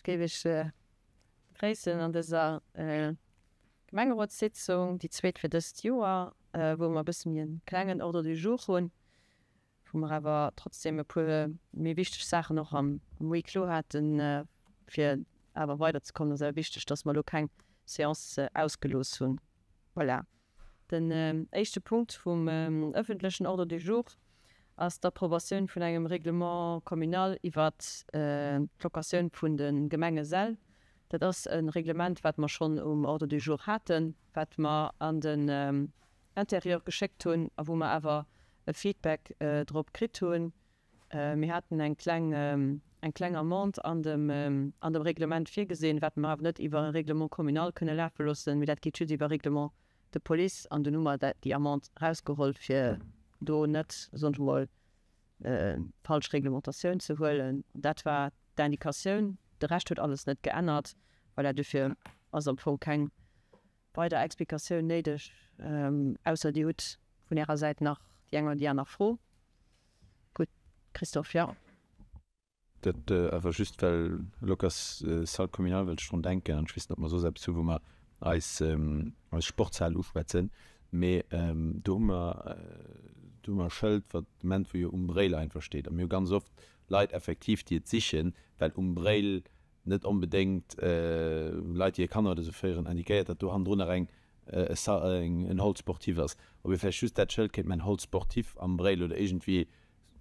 Ech géif Iech begréissen an dëser Gemengerotssitzung, déi zweet fir dëst Joer, wou mer e bësse méi e klengen Ordre du jour hunn, wou mer awer trotzdem e puer méi wichteg Saachen och am Huis clos haten. Fir awer weiderzekommen, ass awer wichteg, dass mer elo keng Séance ausgelooss hunn. Voilà. Den éischte Punkt vum ëffentlechen Ordre du jour ass d'Approbatioun vun engem Règlement communal iwwert d'Locatioun vun de Gemengesäll. Dat ass e Reglement, wat mer schonn um Ordre du jour haten, wat mer an den Intérieur geschéckt hunn a wou mer awer e Feedback drop kritt hunn. Mir haten eng kleng, eng kleng Amende an dem, an dem Reglement virgesinn, wat mer awer net iwwer e Règlement communal kënne lafe loossen, mee dat geet just iwwer Règlement de police. An dunn hu mer dat, déi Amende erausgeholl, fir do net, soen ech emol, falsch Reglementatioun ze huelen. Dat war d'Indicatioun. De Rescht huet alles net geännert. Voilà, dofir ass am Fong keng weider Explikatioun néideg, ausser Dir hutt vun Ärer Säit nach déi eng oder déi aner Fro. Gutt, Christophe, jo. Dat awer just well Locas Salle communale, well ech drun denken, an ech weess net, ob mer soss eppes hu wou mer eis eis Sportshal uschwätzen, mee do hu mer do hu mer e Schëld, wat de Moment wou jo Um Bréil einfach steet a mir hu ganz oft Leit effektiv déi et sichen, well Um Bréil net onbedéngt Leit déi hir Kanner oder esou féieren indiquéiert, datt do hannendrun nach eng en Hall sportif ass, ob ee vläicht just dat Schëld kéint man, Hall sportif am Bréil oder iergendwéi,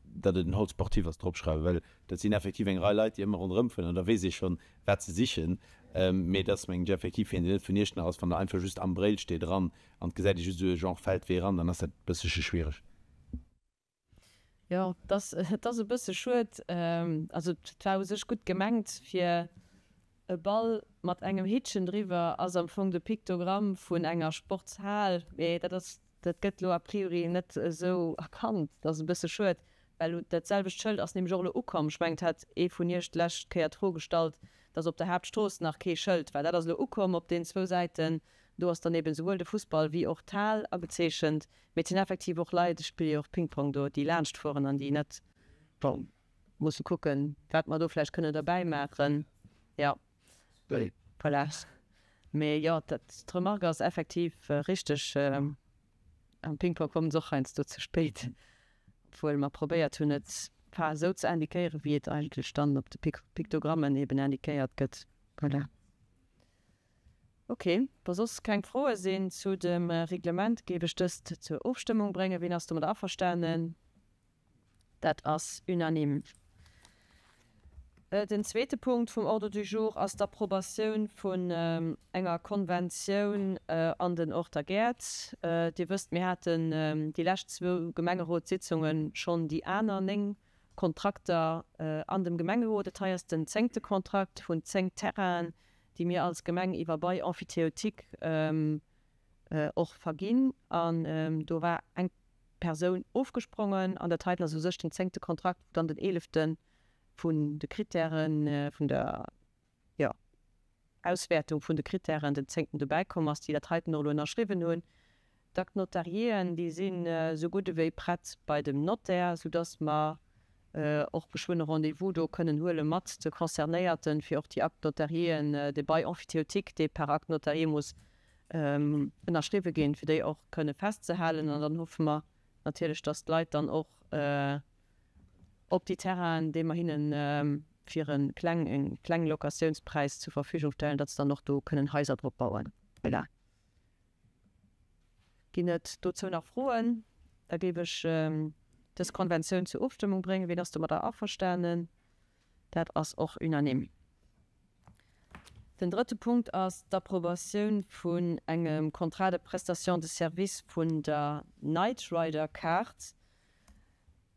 datt et en Hall sportif ass, dropschreiwen, well dat sinn effektiv eng Rei Leit, déi ëmmer ronderëm fueren an da weess ee schonn, wat se sichen. Mee et ass, mengen ech, effektiv fir een, deen net vun Iechternach ass, wann da einfach just am Bréil steet eran an et gesäit ee just esou e Genre Feldwee eran, dann ass dat e bëssche schwiereg. Jo, et ass, et ass e bësse schued. Also et war u sech gutt gemengt, fir e Ball mat engem Hittchen driwwer ass am Fong de Piktogramm vun enger Sportshal, mee dat ass, dat gëtt elo a priori net esou erkannt. Dat ass e bësse schued, well dat selwecht Schëld ass nämlech och elo ukomm. Ech mengen, et hat ee vun Iech d'lescht Kéier d'Fro gestallt, dass op der Haaptstrooss nach kee Schëld war. Dat ass elo ukomm op den zwou Säiten. Do ass dann eben esouwuel de Fussball wéi och d'Hal agezeechent. Mee et sinn effektiv och Leit, ech spille jo och Ping-Pong do, déi laanscht fueren an déi net, bon, musse kucken, wat mer do vläicht kënne derbäi maachen. Jo, voilà. Mee jo, dat, d'Remarque ass effektiv richteg. Am Ping-Pong kommen se och heiansdo ze spéit, obwuel mer probéiert hunn, et enfin esou ze indiquéieren, wéi et eigentlech dann op de Piktogrammen eben indiquéiert gëtt. Voilà. Ok, wa soss keng Froe sinn zu dem Reglement, géif ech dëst zur Ofstëmmung bréngen. Wien ass domat averstanen? Dat ass unanime. Den zweete Punkt vum Ordre du jour ass d'Approbatioun vun enger Konventioun an den Horter Gäert. Dir wësst, mir haten déi lescht zwou Gemengerotssitzunge schonn déi aner 9 Kontrakter an dem Gemengerot. Et hei ass den zéngte Kontrakt vun 10 Terrainen, déi mir als Gemeng iwwer Bail emphytéotique och verginn. An do war eng Persoun ofgesprongen an dat heiten ass u sech den zéngte Kontrakt, wou dann den eelefte vun de Krittären, vun der, jo, Auswäertung vun de Krittären, den zéngten dobäi komm ass, déi dat heiten och elo ënnerschriwwen hunn. D'Actes notariéen, déi sinn esou gutt ewéi prett bei dem Notaire, soudass mer och geschwënn e Rendez-vous do kënnen huele mat de Concernéierten, fir och déi Actes notariéen, de Bail emphytéotique, dee par Acte notarié muss ënnerschriwwe ginn, fir déi och kënne festzehalen. An dann hoffe mer natierlech, dass d'Leit dann och op déi Terrainen, déi mer hinne fir e kleng, e kleng Locatiounspräis zur Verfügung stellen, datt se dann och do kënnen Haiser drop bauen. Voilà. Ginn et dozou nach Froen? Da géif ech dës Konventioun zur Ofstëmmung bréngen. Wien ass domadder averstanen? Dat ass och unanime. Den drëtte Punkt ass d'Approbatioun vun engem Contrat de prestation de service vun der Night Rider Kaart.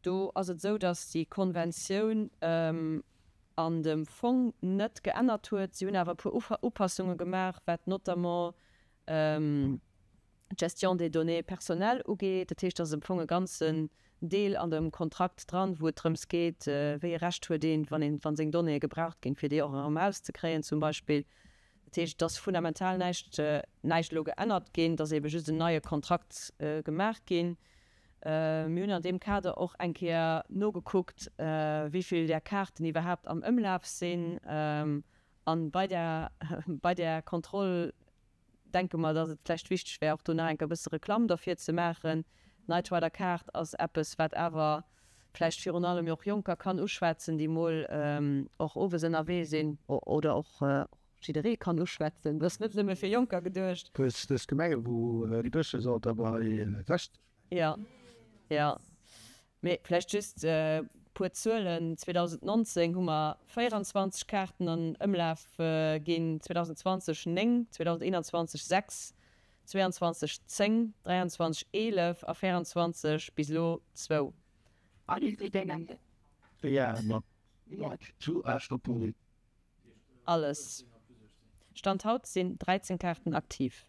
Do ass et esou, dass déi Konventioun an dem Fong net geännert huet. Si hunn awer e puer Upassunge gemaach, wat notamment d'Gestion des données personnelles ugeet. Dat heescht, et ass am Fong e ganzen Deel an dem Kontrakt dran, wou et drëms geet, wéi e Recht huet een, wann een, wa seng Donnéeë gebraucht ginn, fir déi och erëm erauszekréien zum Beispill. Dat heescht, et ass fundamental näischt, näischt elo geännert ginn, et ass eebe just en neie Kontrakt gemaach ginn. Mir hunn an deem Kader och eng Kéier nogekuckt, wéi vill där Kaarten iwwerhaapt am Ëmlaf sinn. An bei där, bei där Kontroll denke mer, dass et vläicht wichteg wär, och do nach eng Kéier e bësse Reklamm derfir ze maachen. D'Night Rider Kaart ass eppes, wat awer vläicht virun allem och Jonker kann uschwätzen, déi mol och owes ënnerwee sinn oder och jidderee kann uschwätzen. Dat ass net nëmme fir Jonker geduecht. Dës Gemenge wou de Duerchschnëttsalter bei 60 läit. Jo, jo. Mee vläicht just e puer Zuelen, 2019 hu mer 24 Kaarten an Ëmlaf ginn, 2020 9, 2021 6, 22 10, 23 11 a 24 bis elo zwou. Alles. Stand haut sinn 13 Kaarten aktiv.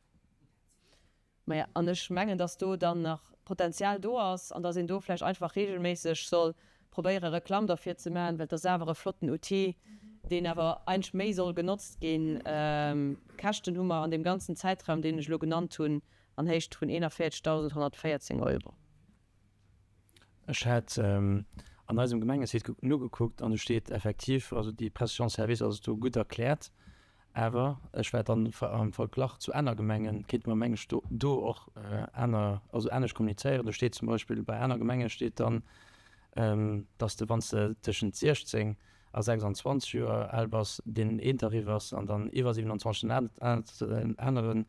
Maja, an ech mengen, dass do dann nach Potenzial do ass an dass een do vläicht einfach regelméisseg soll probéiere Reklamm derfir ze maachen, well et ass awer e flotten Outil, deen awer eigentlech méi soll genotzt ginn. Käschten hu mer an deem ganzen Zäitraum, deen ech elo genannt hunn, an Héicht vun 41.114 Euro. Ech hat an eisem Gemengesite nogekuckt an do steet effektiv, also déi Prestation de service ass do gutt erkläert, awer ech war dann am Verglach zu aner Gemengen, kéinte mer meng ech do do och aner, also anescht kommunizéieren. Do steet zum Beispill, bei aner Gemenge steet dann, dass de wann s de tëschent 16 a 26 Joer al bass, deen een Tarif ass an dann iwwer 27 den anere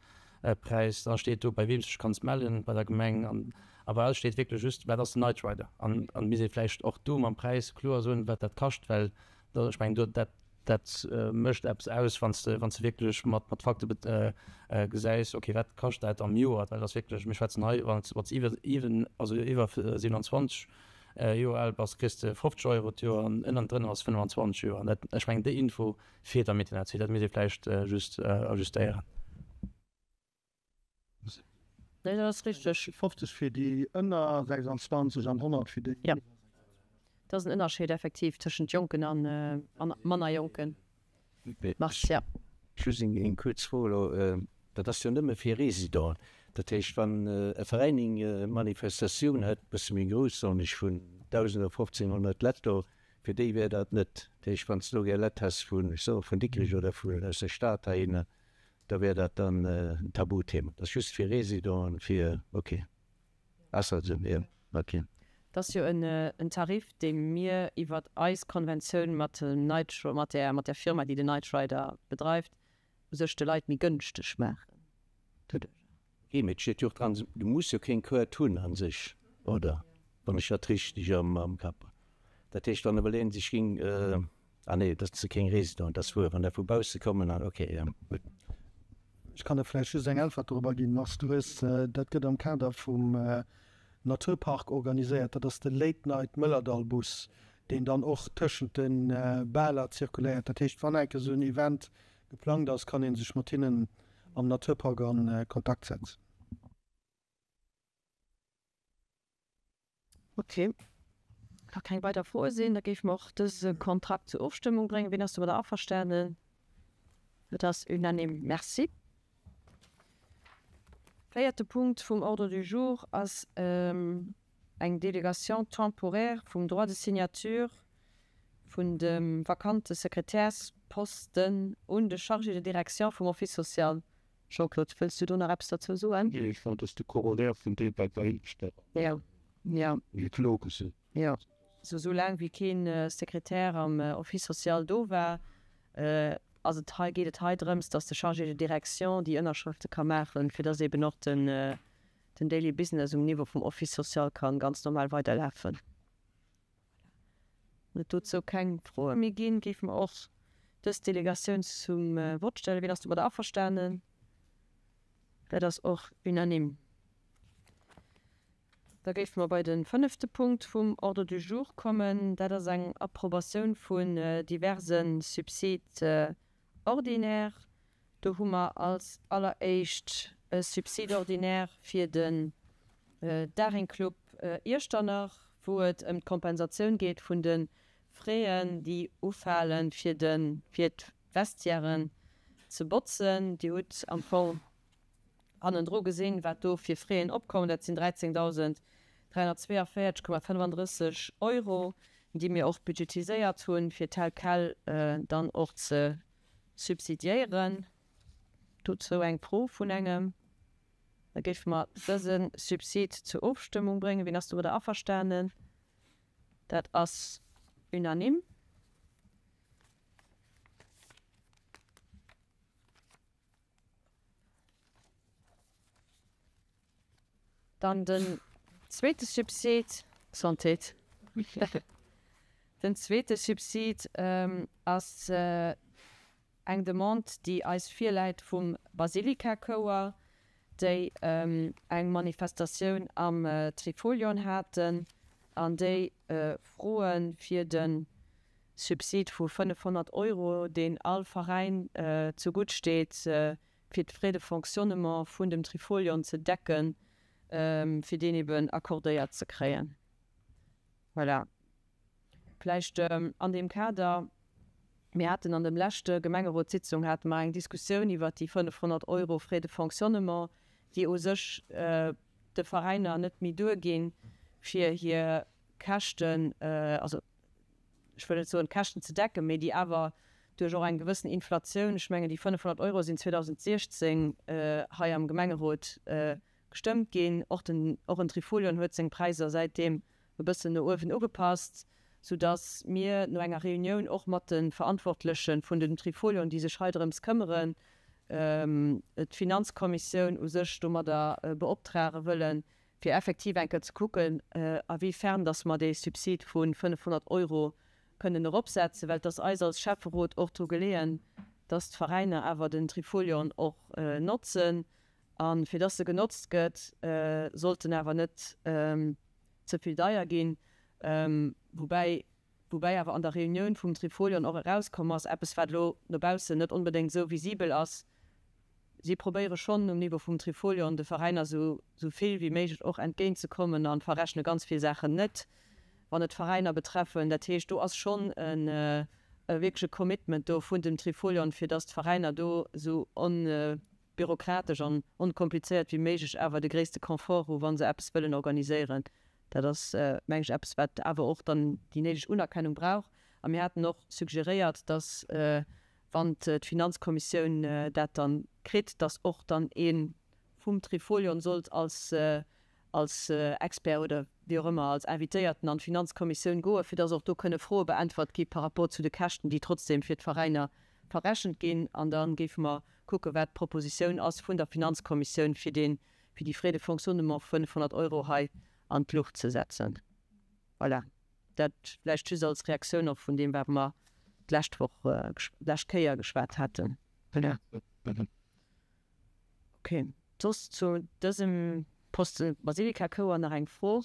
Präis. Da steet do, bei weem s dech kanns mellen bei der Gemeng. An a bei eis steet wierklech just, wat ass den Night Rider. An et misst ee vläicht och do mam Präis kloer soen, wat dat kascht, well ech mengen do dat dat mécht eppes aus, wann s de wann s de wierklech mat mat Fakte gesäis, okay wat kascht dat am Joer, well et ass wierklech, mir schwätzen hei, wann s iwwer iwwen also iwwer 27 Joer al bass, kriss de 50 Euro d'Joer an ënnendrënner ass 25 Joer. An dat, ech mengen, déi Info feelt am Internetsite, dat misst ee vläicht just ajustéieren. Nee, dat ass richteg. 50 fir déi ënner 26 an 100 fir déi iwwer 26. Jo, dat ass en Ënnerscheed effektiv tëschent Jonken a manner Jonken. Mars, jo. Just eng kuerz Fro elo, dat ass jo nëmme fir Résidenten. Dat heescht, wann e Veräin eng Manifestatioun hätt, e bësse méi grouss, soen ech vun 1.000 oder 1.500 Lett do, fir déi wär dat net. Dat heescht, wann s de elo gär Lett häss vun, ech soe vun Dikrech oder vun aus der Stad heihinner, da wär dat dann en Tabuthema. Dat ass just fir Résidenten, fir, okay. Ass also, jo, okay. Et ass jo en Tarif, dee mir iwwer eis Konventioun mat dem Night, mat där, mat där Firma, déi den Night Rider bedreift, u sech de Leit méi gënschteg maachen doduercher. Ok, mee et steet jo och dran, du muss jo keng Kaart hunn a sech, oder? Wann ech dat richteg am Kapp hunn. Dat heescht, wann ewell een sech ging, ah nee, dat si keng Résidenten, dat ass wuer, wann der vu bausse kommen an, ok, jo, gutt. Ech kann der vläicht just eng Äntwert dorobber ginn, Mars. Du hues, dat gëtt am Kader vum Naturpark organiséiert, dat ass de Late Night Mëllerdall-Bus, deen dann och tëschent de Baler zirkuléiert. Dat heescht, wann enke sou en Event geplangt ass, kann ee sech mat hinnen am Naturpark a Kontakt setzen. Ok, wa keng weider Froe sinn, da géife mer och dëse Kontrakt zur Ofstëmmung bréngen. Wien ass domadder averstanen? Et ass unanime. Merci. Véierte Punkt vum Ordre du jour ass eng Délégation temporaire vum Droit de signature vun dem vakante Sekretärsposten un de Chargé de direction vum Office social. Jean-Claude, wëlls du do nach eppes derzou soen? Nee, ech fannen, dass de Corollaire vun deem, wat der éischter Jo, jo. Klo gesot. Jo. Sou soulaang wéi kee Sekretär am Office social do war, ass et hei, geet et hei drëms, dass de Chargé de direction déi Ënnerschrëfte ka maachen, fir dass eeben och den, den Daily Business um Niveau vum Office social ka ganz normal weiderlafen. Wann et dozou keng Froe méi ginn, géife mer och dës Delegatioun zum Vott stellen. Wien ass domadder averstanen? Dat ass och unanime. Da géife mer bei de fënnefte Punkt vum Ordre du jour kommen. Dat ass eng Approbatioun vun diverse Subsides ordinaires. Do hu mer als alleréischt e Subside ordinaire fir den Daring Club Iechternach, wou et ëm d'Kompensatioun geet vun de Fräen, déi ufalen, fir de fir d'Vestiairen ze botzen. Dir hutt am Fong hannendru gesinn, wat do fir Fräen opkommen. Dat sinn 13.342,35 Euro, déi mir och budgetiséiert hunn, fir tel quel dann och ze. Subsidiéieren. Dozou eng Fro vun engem. Da géife mer dëse Subsid zur Ofstëmmung bréngen. Wien ass domadder averstanen? Dat ass unanime. Dann den zweete Subsid, Gesondheet, den zweete Subsid ass eng Demande, déi eis virläit vum Basilika-Chouer, déi eng Manifestatioun am Trifolion haten an déi froe fir de Subsid vu 500 Euro, deen all Veräin zegutt steet, fir d'Frais de fonctionnement vun dem Trifolion ze decken, fir deen eben accordéiert ze kréien. Voilà. Vläicht an deem Kader, Mir haten an dem leschte Gemengerotssitzung hate mer eng Diskussioun iwwert déi 500 Euro Frais de fonctionnement, déi u sech de Veräiner net méi duerginn, fir hir Käschten, also ech wëll net soen d'Käschten ze decken, mee déi awer duerch och eng gewëssen Inflatioun, ech mengen déi 500 Euro sinn 2016 hei am Gemengerot gestëmmt ginn, och den, och en Trifolion huet seng Präisser säitdeem e bëssen no uewen ugepasst, soudass mir no enger Reunioun och mat de Verantwortleche vun dem Trifolion, déi sech hei drëms këmmeren, d'Finanzkommissioun u sech domadder beoptrage wëllen, fir effektiv eng Kéier ze kucken, a wéi fern dass mer dee Subsid vu 500 Euro kënnen eropsetzen, well et ass eis als Schäfferot och dru geleeën, dass d'Veräiner awer den Trifolion och notzen. A fir dass e genotzt gëtt, sollt en awer net ze vill deier ginn. Woubäi woubäi awer an der Reunioun vum Trifolion och erauskomm ass, eppes wat elo no baussen net onbedéngt esou visibel ass, Si probéiere schonn um Niveau vum Trifolion de Veräiner esou vill wéi méiglech och entgéint ze kommen a verrechne ganz vill Saachen net, wann et d'Veräiner betreffen. Dat heescht, do ass schonn e wierkleche Commitment do vun dem Trifolion, fir datt d'Veräiner do esou onbürokratesch an onkomplizéiert wéi méiglech awer de gréisste Confort hu wa se eppes wëllen organiséieren. Dat ass, meng ech, eppes, wat awer och dann déi néideg Unerkennung brauch. A mir haten och suggeréiert, datt wann d'Finanzkommissioun dat dann kritt, dass och dann ee vum Trifolion sollt als als Expert oder wéi och ëmmer als Invitéierten an d'Finanzkommissioun goen, fir dass och do kënne Froe beäntwert gi par rapport zu de Käschten, déi trotzdem fir d'Veräiner verrechent ginn. An da géife mer kucken, wat d'Propositioun ass vun der Finanzkommissioun, fir dee fir déi Frais de fonctionnement vu 500 Euro hei an d'Luucht ze setzen. Voilà. Dat vläicht just als Reaktioun och vun deem, wat mer d'lescht Woch, d'lescht Kéier geschwat haten. Okay. Soss zu dësem Posten Basilika-Chouer nach eng Fro?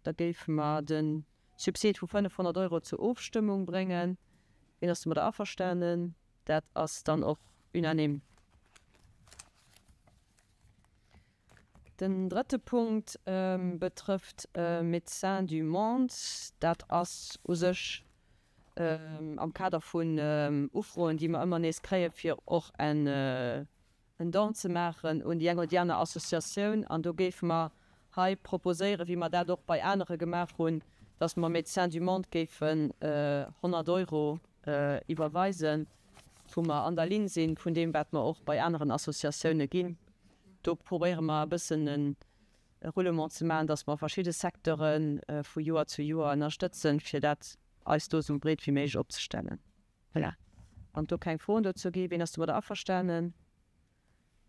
Da géife mer de Subsid vu 500 Euro zur Ofstëmmung bréngen. Wien ass domadder averstanen? Dat ass dann och unanime. Den drëtte Punkt betrëfft Médecins du Monde. Dat ass u sech am Kader vun Ufroen, déi mer ëmmer nees kréien, fir och en Don ze maachen un déi eng oder déi aner Associatioun. An do géife mer hei proposéieren, wéi mer dat och bei anere gemaach hunn, dass mer Médecins du Monde géifen 100 Euro iwwerweisen, wou mer an der Linn si vun deem, wat mer och bei aneren Associatioune ginn. Do probéiere mer e bëssen e Roulement ze maachen, dass mer verschidde Secteure vu Joer zu Joer ënnerstëtzen, fir dat eis do esou breet wéi méiglech opzestellen. Voilà. Wann et do keng Froen dozou gi, wien ass domadder averstanen?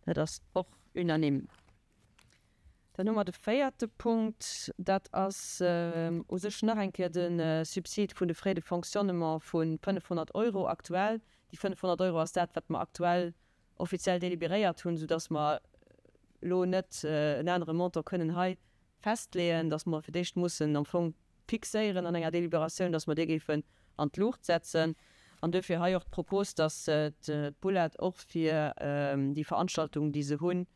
Dat ass och unanime. Dann hu mer de véierte Punkt, dat ass u sech nach eng Kéier de Subsid vun de Frais de fonctionnement vu 500 Euro aktuell. Déi 500 Euro ass dat, wat mer aktuell offiziell deliberéiert hunn, soudass mer elo net en anere Montant kënnen hei festleeën, dass mer fir d'éischt mussen am Fong fixéieren an enger Deliberatioun, dass mer dee géifen an d'Luucht setzen. An duerfir hei och d'Propos, dass d'Boulette och fir déi Veranstaltung, déi se hunn,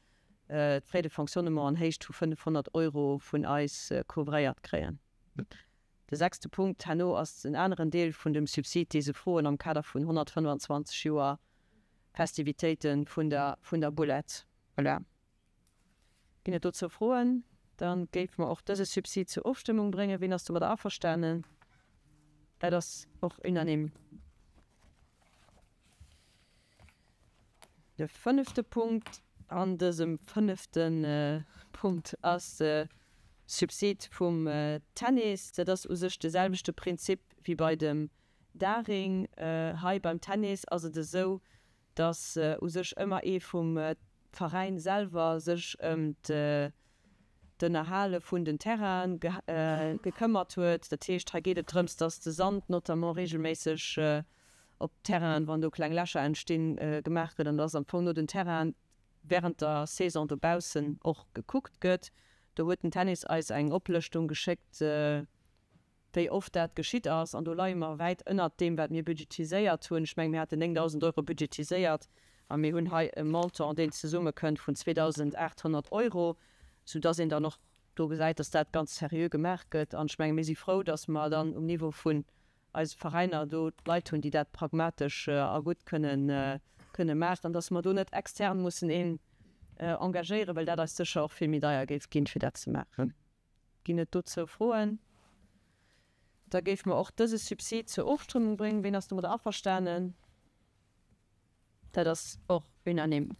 d'Frais de fonctionnement an Héicht vu 500 Euro vun eis couvréiert kréien. De sechste Punkt herno ass en aneren Deel vun dem Subsid, dee se froen am Kader vun 125 Joer Festivitéite vun der vun der Boulette. Voilà. Ginn et dozou Froen? Da géife mer och dëse Subsid zur Ofstëmmung bréngen. Wien ass domadder averstanen? Dat ass och unanime. De fënnefte Punkt an dësem fënnefte Punkt ass de Subsid vum Tennis. Dat ass u sech de selwechte Prinzip wéi bei dem Daring. Hei beim Tennis ass et esou, dass u sech ëmmer ee vum Veräin selwer sech ëm d'Ënnerhale vun den Terrainen gekëmmert huet. Dat heescht, hei geet et drëms, dass de Sand notamment regelméisseg op d'Terrainen, wann do kleng Lächer entstinn, gemaach gëtt an dass am Fong no den Terrainen während der Saison dobaussen och gekuckt gëtt. Do huet den Tennis eis eng Oplëschtung geschéckt, wéi oft dat geschitt ass, an do leie mer wäit ënnert deem, wat mir budgetiséiert hunn. Ech mengen, mir haten 9.000 Euro budgetiséiert a mir hunn hei e Montant, deen zesummekënnt vun 2.800 Euro, soudass een dann och do gesäit, dass dat ganz seriö gemaach gëtt. An ech mengen, mir si frou, dass mer dann um Niveau vun eise Veräiner do Leit hunn, déi dat pragmatesch a gutt kënnen kënne maachen, an dass mer do net extern mussen een engagéieren, well dat eis sécher och vill méi deier géif ginn, fir dat ze maachen. Ginn et dozou Froen? Da géife mer och dëse Subsid zur Ofstrëmmung bréngen. Ween ass domadder averstanen? Dat ass och unanime.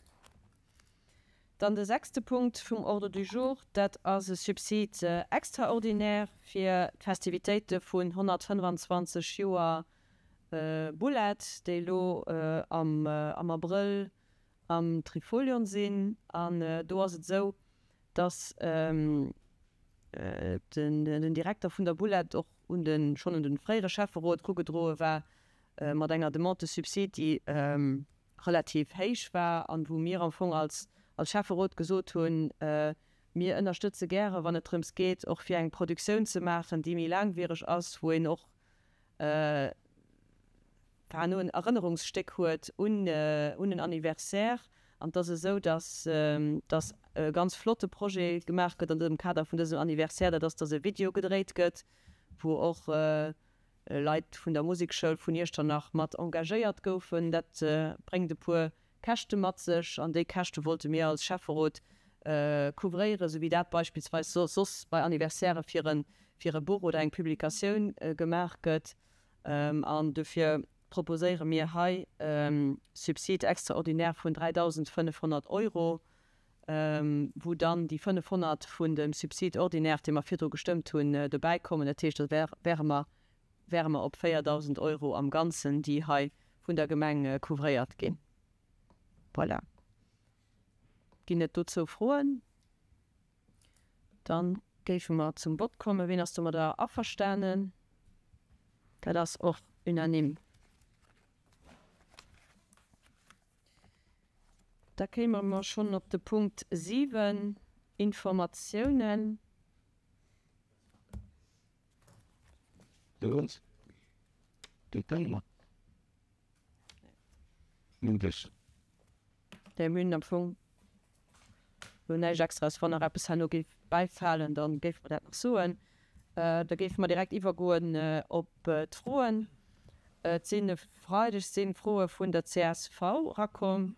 Dann de sechste Punkt vum Ordre du jour, dat ass e Subside extraordinaire fir d'Festivitéite vun 125 Joer Bullett, déi elo am Abrëll am Trifolion sinn. An do ass et esou, dass den Direkter vun der Bullett och un de schonn un de fréiere Schäfferot erugedroe war mat enger Demande de subside, déi relativ héich war an wou mir am Fong als als Schäfferot gesot hunn, mir ënnerstëtze gäre wann et drëms geet och fir eng Produktioun ze maachen, déi méi laangwiereg ass, wou een och herno en Erënnerungsstéck huet un un en Anniversaire. An et ass esou, dass dass e ganz flotte Projet gemaach gëtt an dësem Kader vun dësem Anniversaire, dat ass, dass e Video gedréit gëtt, wou och Leit vun der Musekschoul vun Iechternach mat engagéiert goufen. Dat bréngt e puer Käschte mat sech an déi Käschte wollte mir als Schäfferot couvréieren, esou wéi dat beispillsweis soss bei Anniversairë fir e fir e Buch oder eng Publikatioun gemaach gëtt. An dofir proposéiere mir hei e Subside extraordinaire vun 3.500 Euro, wou dann déi 500 vun dem Subside ordinaire, dee mer virdru gestëmmt hunn, dobäi kommen. Dat heescht, da wäre mer wäre mer op 4.000 Euro am Ganzen, déi hei vun der Gemeng couvréiert ginn. Voilà. Ginn et dozou Froen? Da géife mer zum Vott kommen. Wien ass domadder averstanen? Dat ass och unanime. Da kéime mer schonn op de Punkt 7, Informatiounen. Mir hunn am Fong elo näischt Extraes. Wann nach eppes herno géif bäifalen, da géife mer dat nach soen. Da géife mer direkt iwwergoen op d'Froen. Et sinn e Freideg si Froe vun der csv erakomm.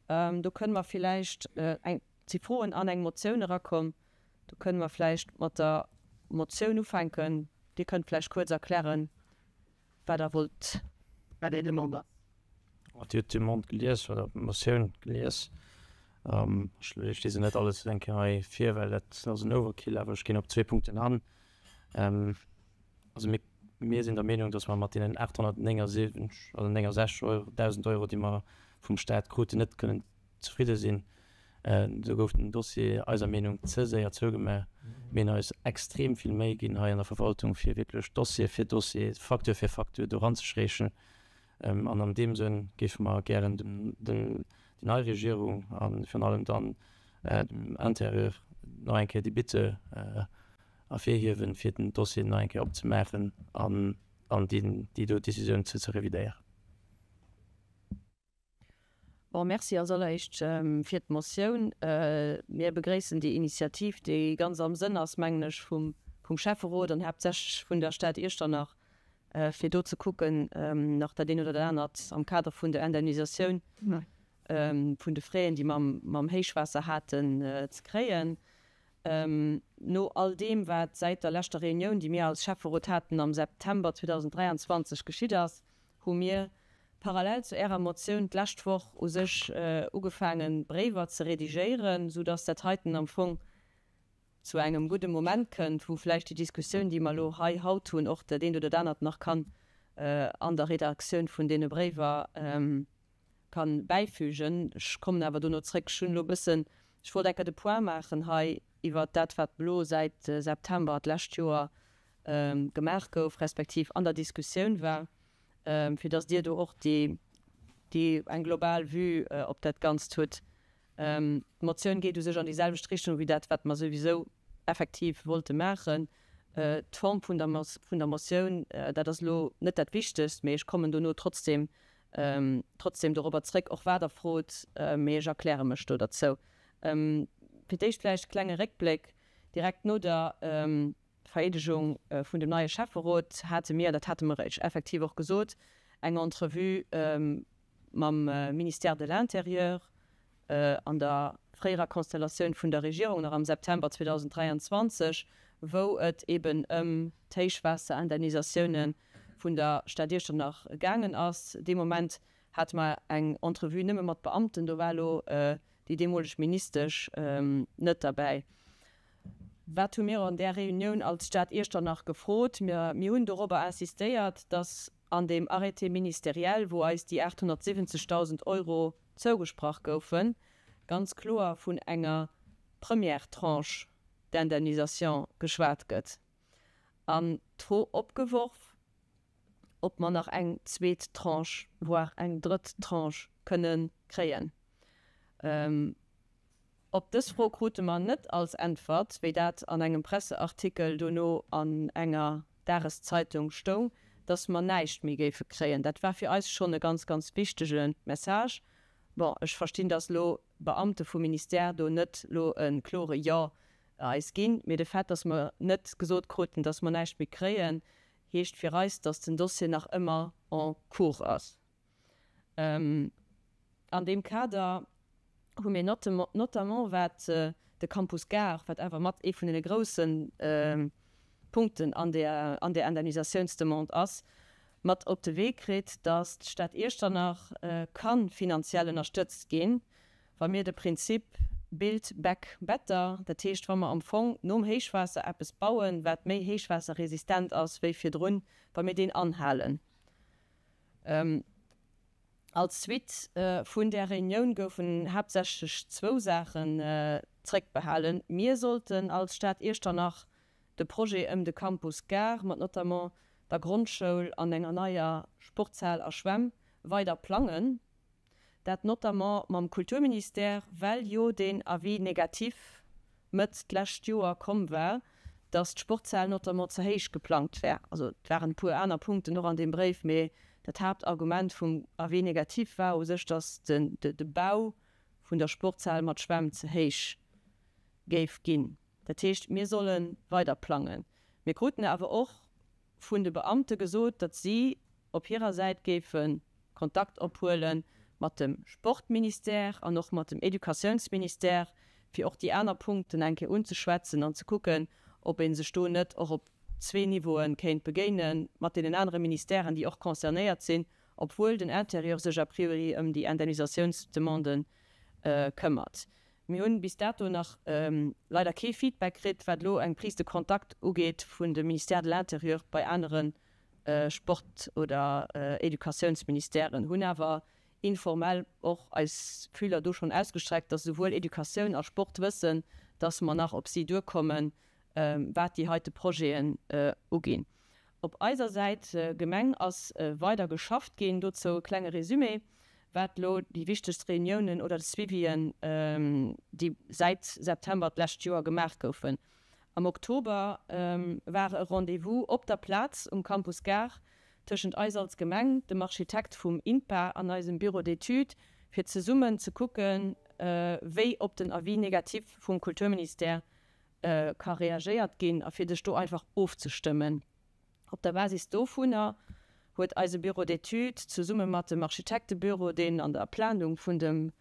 Do kënne mer villäicht eng, et si Froen an eng Motioun erakomm. Do kënne mer vläicht mat der Motioun ufänken. Dir kënnt vläicht kuerz erklären, wat Der wollt, wat Är Demande ass. Dir hutt d'Demande gelies oder d'Motioun gelies. Ech liese net alles eng Kéier hei vir, well dat ass en Overkill, awer ech ginn op zwee Punkten an. Also mir, mir sinn der Meenung, dass mer mat deenen 879 oder 69 Euro, 1.000 Euro, déi mer vum Stat kruten, net kënnen zefridde sinn. Do gouf den Dossier eiser Meenung ze séier zougemaach. Mir hunn eis extrem vill Méi ginn hei an der Verwaltung, fir wierklech Dossier fir Dossier, Facture fir Facture do eranzeschreechen. An an deem Sënn géife mer gären dem, déi nei Regierung a virun allem dann dem Intérieur nach eng Kéier déi Bitte ervirhiewen, fir den Dossier nach eng Kéier opzemaachen an déi do Décisioun ze revidéieren. Bon, merci als alleréischt fir d'Motioun. Mir begréissen déi Initiativ, déi ganz am Sënn ass, mengen ech, vum Schäfferot an haaptsächlech vun der Stad Iechternach, fir do ze kucken, nach dat eent oder dat anert am Kader vun der Indemnisatioun vun de Fräen, déi mer mam Héichwaasser haten, ze kréien. No all deem, wat säit der leschter Reunioun, déi mir als Schäfferot haten am September 2023, geschitt ass, hu mir. parallel zu Ärer Motioun d'lescht Woch u sech ugefaangen, Bréiwer ze redigéieren, soudass dat heiten am Fong zu engem gudde Moment kënnt, wou vläicht déi Diskussioun, déi mer elo hei haut hunn, och dat eent oder dat anert nach kann an der Redaktioun vun deene Bréiwer kann bäifügen. Ech kommen awer dono zréck. Ech hunn elo e bëssen, ech wollt eng Kéier de Point maachen hei iwwert dat, wat elo säit September d'lescht Joer gemaach gouf, respektiv an der Diskussioun war, fir dass Dir do och déi, déi eng global Vue op dat Ganzt hutt. D'Motioun geet u sech an déi selwecht Richtung wéi dat, wat mer souwisou effektiv wollte maachen. D'Form vun der, vun der Motioun, dat ass elo net dat Wichtegst, mee ech kommen dono trotzdem, trotzdem dorobber zréck, och wat Der frot, mee ech erkläre mech do derzou. Fir d'éischt vläicht e klenge Réckbléck, Direkt no der Vereedegung vun dem neie Schäfferot hate mir, dat hate mer Iech effektiv och gesot, eng Entrevue mam Ministère de l'Intérieur an der fréierer Konstellatioun vun der Regierung nach am September 2023, wou et eben ëm d'Héichwaasserindemnisatioune vun der Stad Iechternach gaangen ass. Dee Moment hate mer eng Entrevue nëmme mat Beamten, do war elo déi deemoleg Ministesch net derbäi. Wat hu mir an där Reunioun als Stad Iechternach gefrot? Mir hunn dorobber insistéiert, dass an deem Arrêté ministériel, wou eis déi 870.000 Euro zougesprach goufen, ganz kloer vun enger première Tranche d'indemnisation geschwat gëtt an d'Fro opgeworf, ob mer nach eng zweet Tranche, voire eng drëtt Tranche kënne kréien. Op dës Fro krute mer net als Äntwert, wéi dat an engem Presseartikel dono an enger Dageszeitung stoung, datt mer näischt méi géife kréien. Dat war fir eis schonn e ganz, ganz wichtege Message. Bon, ech verstinn, datt elo Beamte vum Ministère do net elo e klore Jo eis ginn, mee de Fait, datt mer net gesot kruten, datt mer näischt méi kréien, heescht fir eis, datt den Dossier nach ëmmer en cours ass. An deem Kader hu mir notamment, wat de Campus Gare, wat awer mat ee vun deene grousse Punkten an där Indemnisatiounsdemande ass, mat op de Wee kritt, datt d'Stad Iechternach ka finanziell ënnerstëtzt ginn, wa mir de Prinzip Build back better, dat heescht, wa mer am Fong nom Héichwaasser eppes bauen, wat méi héichwaasserresistent ass wéi virdrun, wa mir deen anhalen. Als Suite vun där Reunioun goufen haaptsächlech zwou Saachen zréckbehalen. Mir sollten als Stad Iechternach de Projet ëm de Campus Gare mat notamment der Grondschoul an enger neier Sportshal a Schwämm weider plangen. Dat notamment mam Kulturministère, well jo deen Avis négatif Mëtt d'lescht Joer komm war, datt d'Sportshal notamment ze héich geplangt wär. Also et waren e puer aner Punkten och an deem Bréif, mee dat Haaptargument vum Avis négatif war u sech, datt de Bau vun der Sportshal mat Schwämm ze héich géif ginn. Dat heescht, mir solle weider plangen. Mir kruten awer och vun de Beamte gesot, datt si op hirer Säit géife Kontakt ophuele mat dem Sportministère an och mat dem Educatiounsministère, fir och déi aner Punkten eng Kéier unzeschwätzen an ze kucken, ob ee sech do net och op zwee Niveaue kéint begéine mat deenen anere Ministèren, déi och concernéiert sinn, obwuel den Intérieur sech a priori ëm déi Indemnisatiounsdemande këmmert. Mir hunn bis dato nach leider kee Feedback kritt, wat elo eng Prise de contact ugeet vun dem Ministère de l'Intérieur bei anere Sport oder Educatiounsministèren, hunn awer informell och eis Fühler do schonn ausgestreckt, dass esouwuel Educatioun a Sport wëssen, dass mer nach op si duerkommen, wat déi heite Projeten uginn. Op eiser Säit, Gemeng, ass weider geschafft ginn. Dozou e klenge Résumé, wat elo déi wichtegst Reuniounen oder Suivien, déi säit September d'lescht Joer gemaach goufen. Am Oktober war e Rendez-vous op der Plaz um Campus Gare tëschent eis als Gemeng, dem Architekt vum INPA an eisem Bureau d'études, fir zesummen ze kucken, wéi op den Avis négatif vum Kulturministère ka reagéiert ginn a fir sech do einfach ofzestëmmen. Op der Basis dovunner huet eise Bureau d'études zesumme mat dem Architektebüro, deen an der Planung vun dem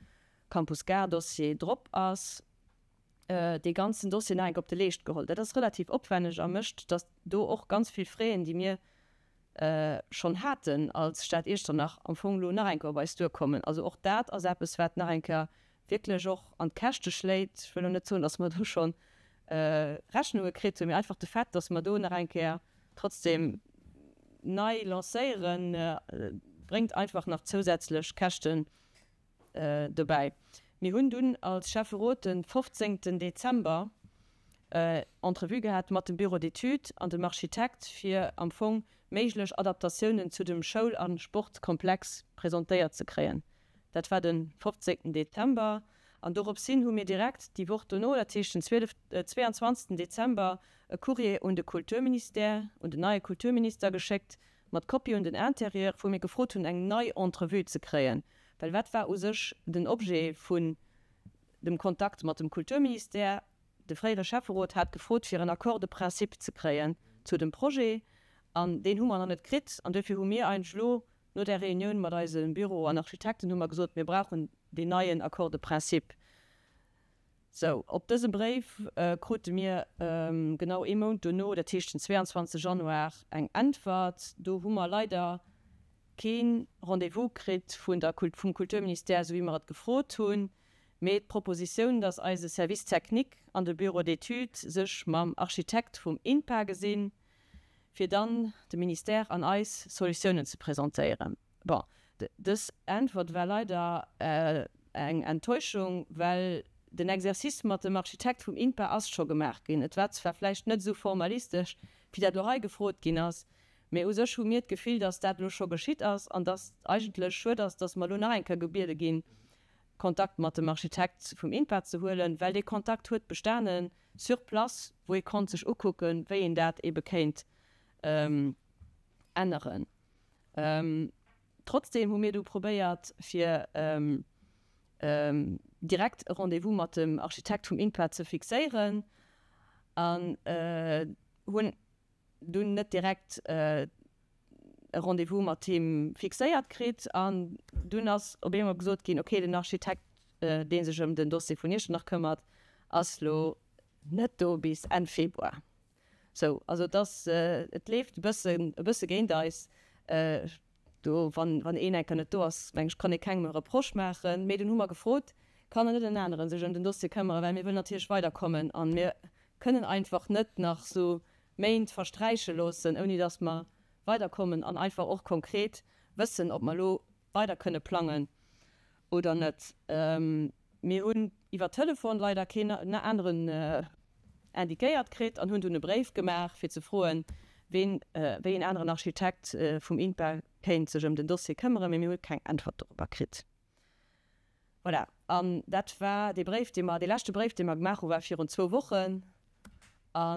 Campus Gare Dossier drop ass, dee ganzen Dossier nach eng Kéier op de Leescht geholl. Dat ass relativ opwenneg a mécht, datt do och ganz vill Fräen, déi mir. schonn haten als Stad Iechternach, am Fong elo nach eng Kéier op eis duerkommen. Also och dat ass eppes, wat nach eng Kéier wierklech och an d'Käschte schléit. Ech wëll elo net soen, datt mer do scho Rechnunge kritt hunn, mee einfach de Fait, datt mer do nach eng Kéier trotzdem nei lancéieren, bréngt einfach nach zousätzlech Käschten dobäi. Mir hunn dunn als Schäfferot de 15 Dezember Entrevue gehat mat dem Bureau d'études an dem Architekt, fir am Fong méiglech Adaptatiounen zu dem Schoul a Sportkomplex presentéiert ze kréien. Dat war de 15 Dezember an doropshin hu mir direkt déi Woch dono, dat heescht den 22 Dezember, e Courrier un de Kulturministère, un den neie Kulturminister geschéckt, mat Kopie un den Intérieur, wou mir gefrot hunn, eng nei Entrevue ze kréien. Well wat war u sech den Objet vun dem Kontakt mat dem Kulturministère? De fréiere Schäfferot hat gefrot, fir en Accord de principe ze kréien zu dem Projet, an deen hu mer nach net kritt. An duerfir hu mir eigentlech elo no där Reunioun mat eise Büro an Architekten hu mer gesot, mir brauchen deen neien Accord de principe. Sou, op dëse Bréif krute mir genau ee Mount dono, dat heescht den 22 Januar, eng Äntwert. Do hu mer leider kee Rendez-vous kritt vun der, vum Kulturministère, esou wéi mer et gefrot hunn, mee d'Propositioun, dass eise Service technique an de Bureau d'études sech mam Architekt vum INPA gesinn, fir dann dem Ministère an eis Solutiounen ze presentéieren. Bon, dës Äntwert war leider eng Enttäuschung, well den Exercice mat dem Architekt vum INPA ass scho gemaach ginn. Et war zwar vläicht net esou formalistesch, wéi dat elo hei gefrot ginn ass, mee u sech hu mir d'Gefill, dass dat elo scho geschitt ass an dass eigentlech schued ass, dass mer elo nach eng Kéier gebiede ginn, Kontakt mat dem Architekt vum INPA ze huelen, well dee Kontakt huet bestanen sur place, wou ee konnt sech ukucken, wéi een dat eebe kéint änneren. Trotzdem hu mir du probéiert, fir direkt e Rendez-vous mat dem Architekt vum INPA ze fixéieren an hunn dunn net direkt e Rendez-vous mat him fixéiert kritt. An dunn ass op eemol gesot ginn, okay, den Architekt, dee sech ëm den Dossier vun Iechternach këmmert, ass lo net do bis Enn Februar. Sou, also et ass, et leeft e bëssen, e bësse géint eis. Do, wann, wann een eng Kéier net do ass, meng ech, kann ee kengem e Reproche maachen. Mee dunn hu mer gefrot, Kann dann net en anere sech ëm den Dossier këmmeren, well mir wëllen natierlech weiderkommen a mir kënnen einfach net nach sou Méint versträiche loossen, ouni datt mer weiderkommen an einfach och konkret wëssen, ob mer elo weider kënne plangen oder net. Mir hunn iwwer Telefon leider keen aneren indiquéiert kritt an hunn dunn e Bréif gemaach, fir ze froen, ween, wéi een aneren Architekt vum INPA kéint sech ëm den Dossier këmmeren, mee mir hu keng Äntwert dorobber kritt. Voilà, an dat war dee Bréif, dee mer, dee leschte Bréif, dee mer gemaach hu war virun zwou Wochen. A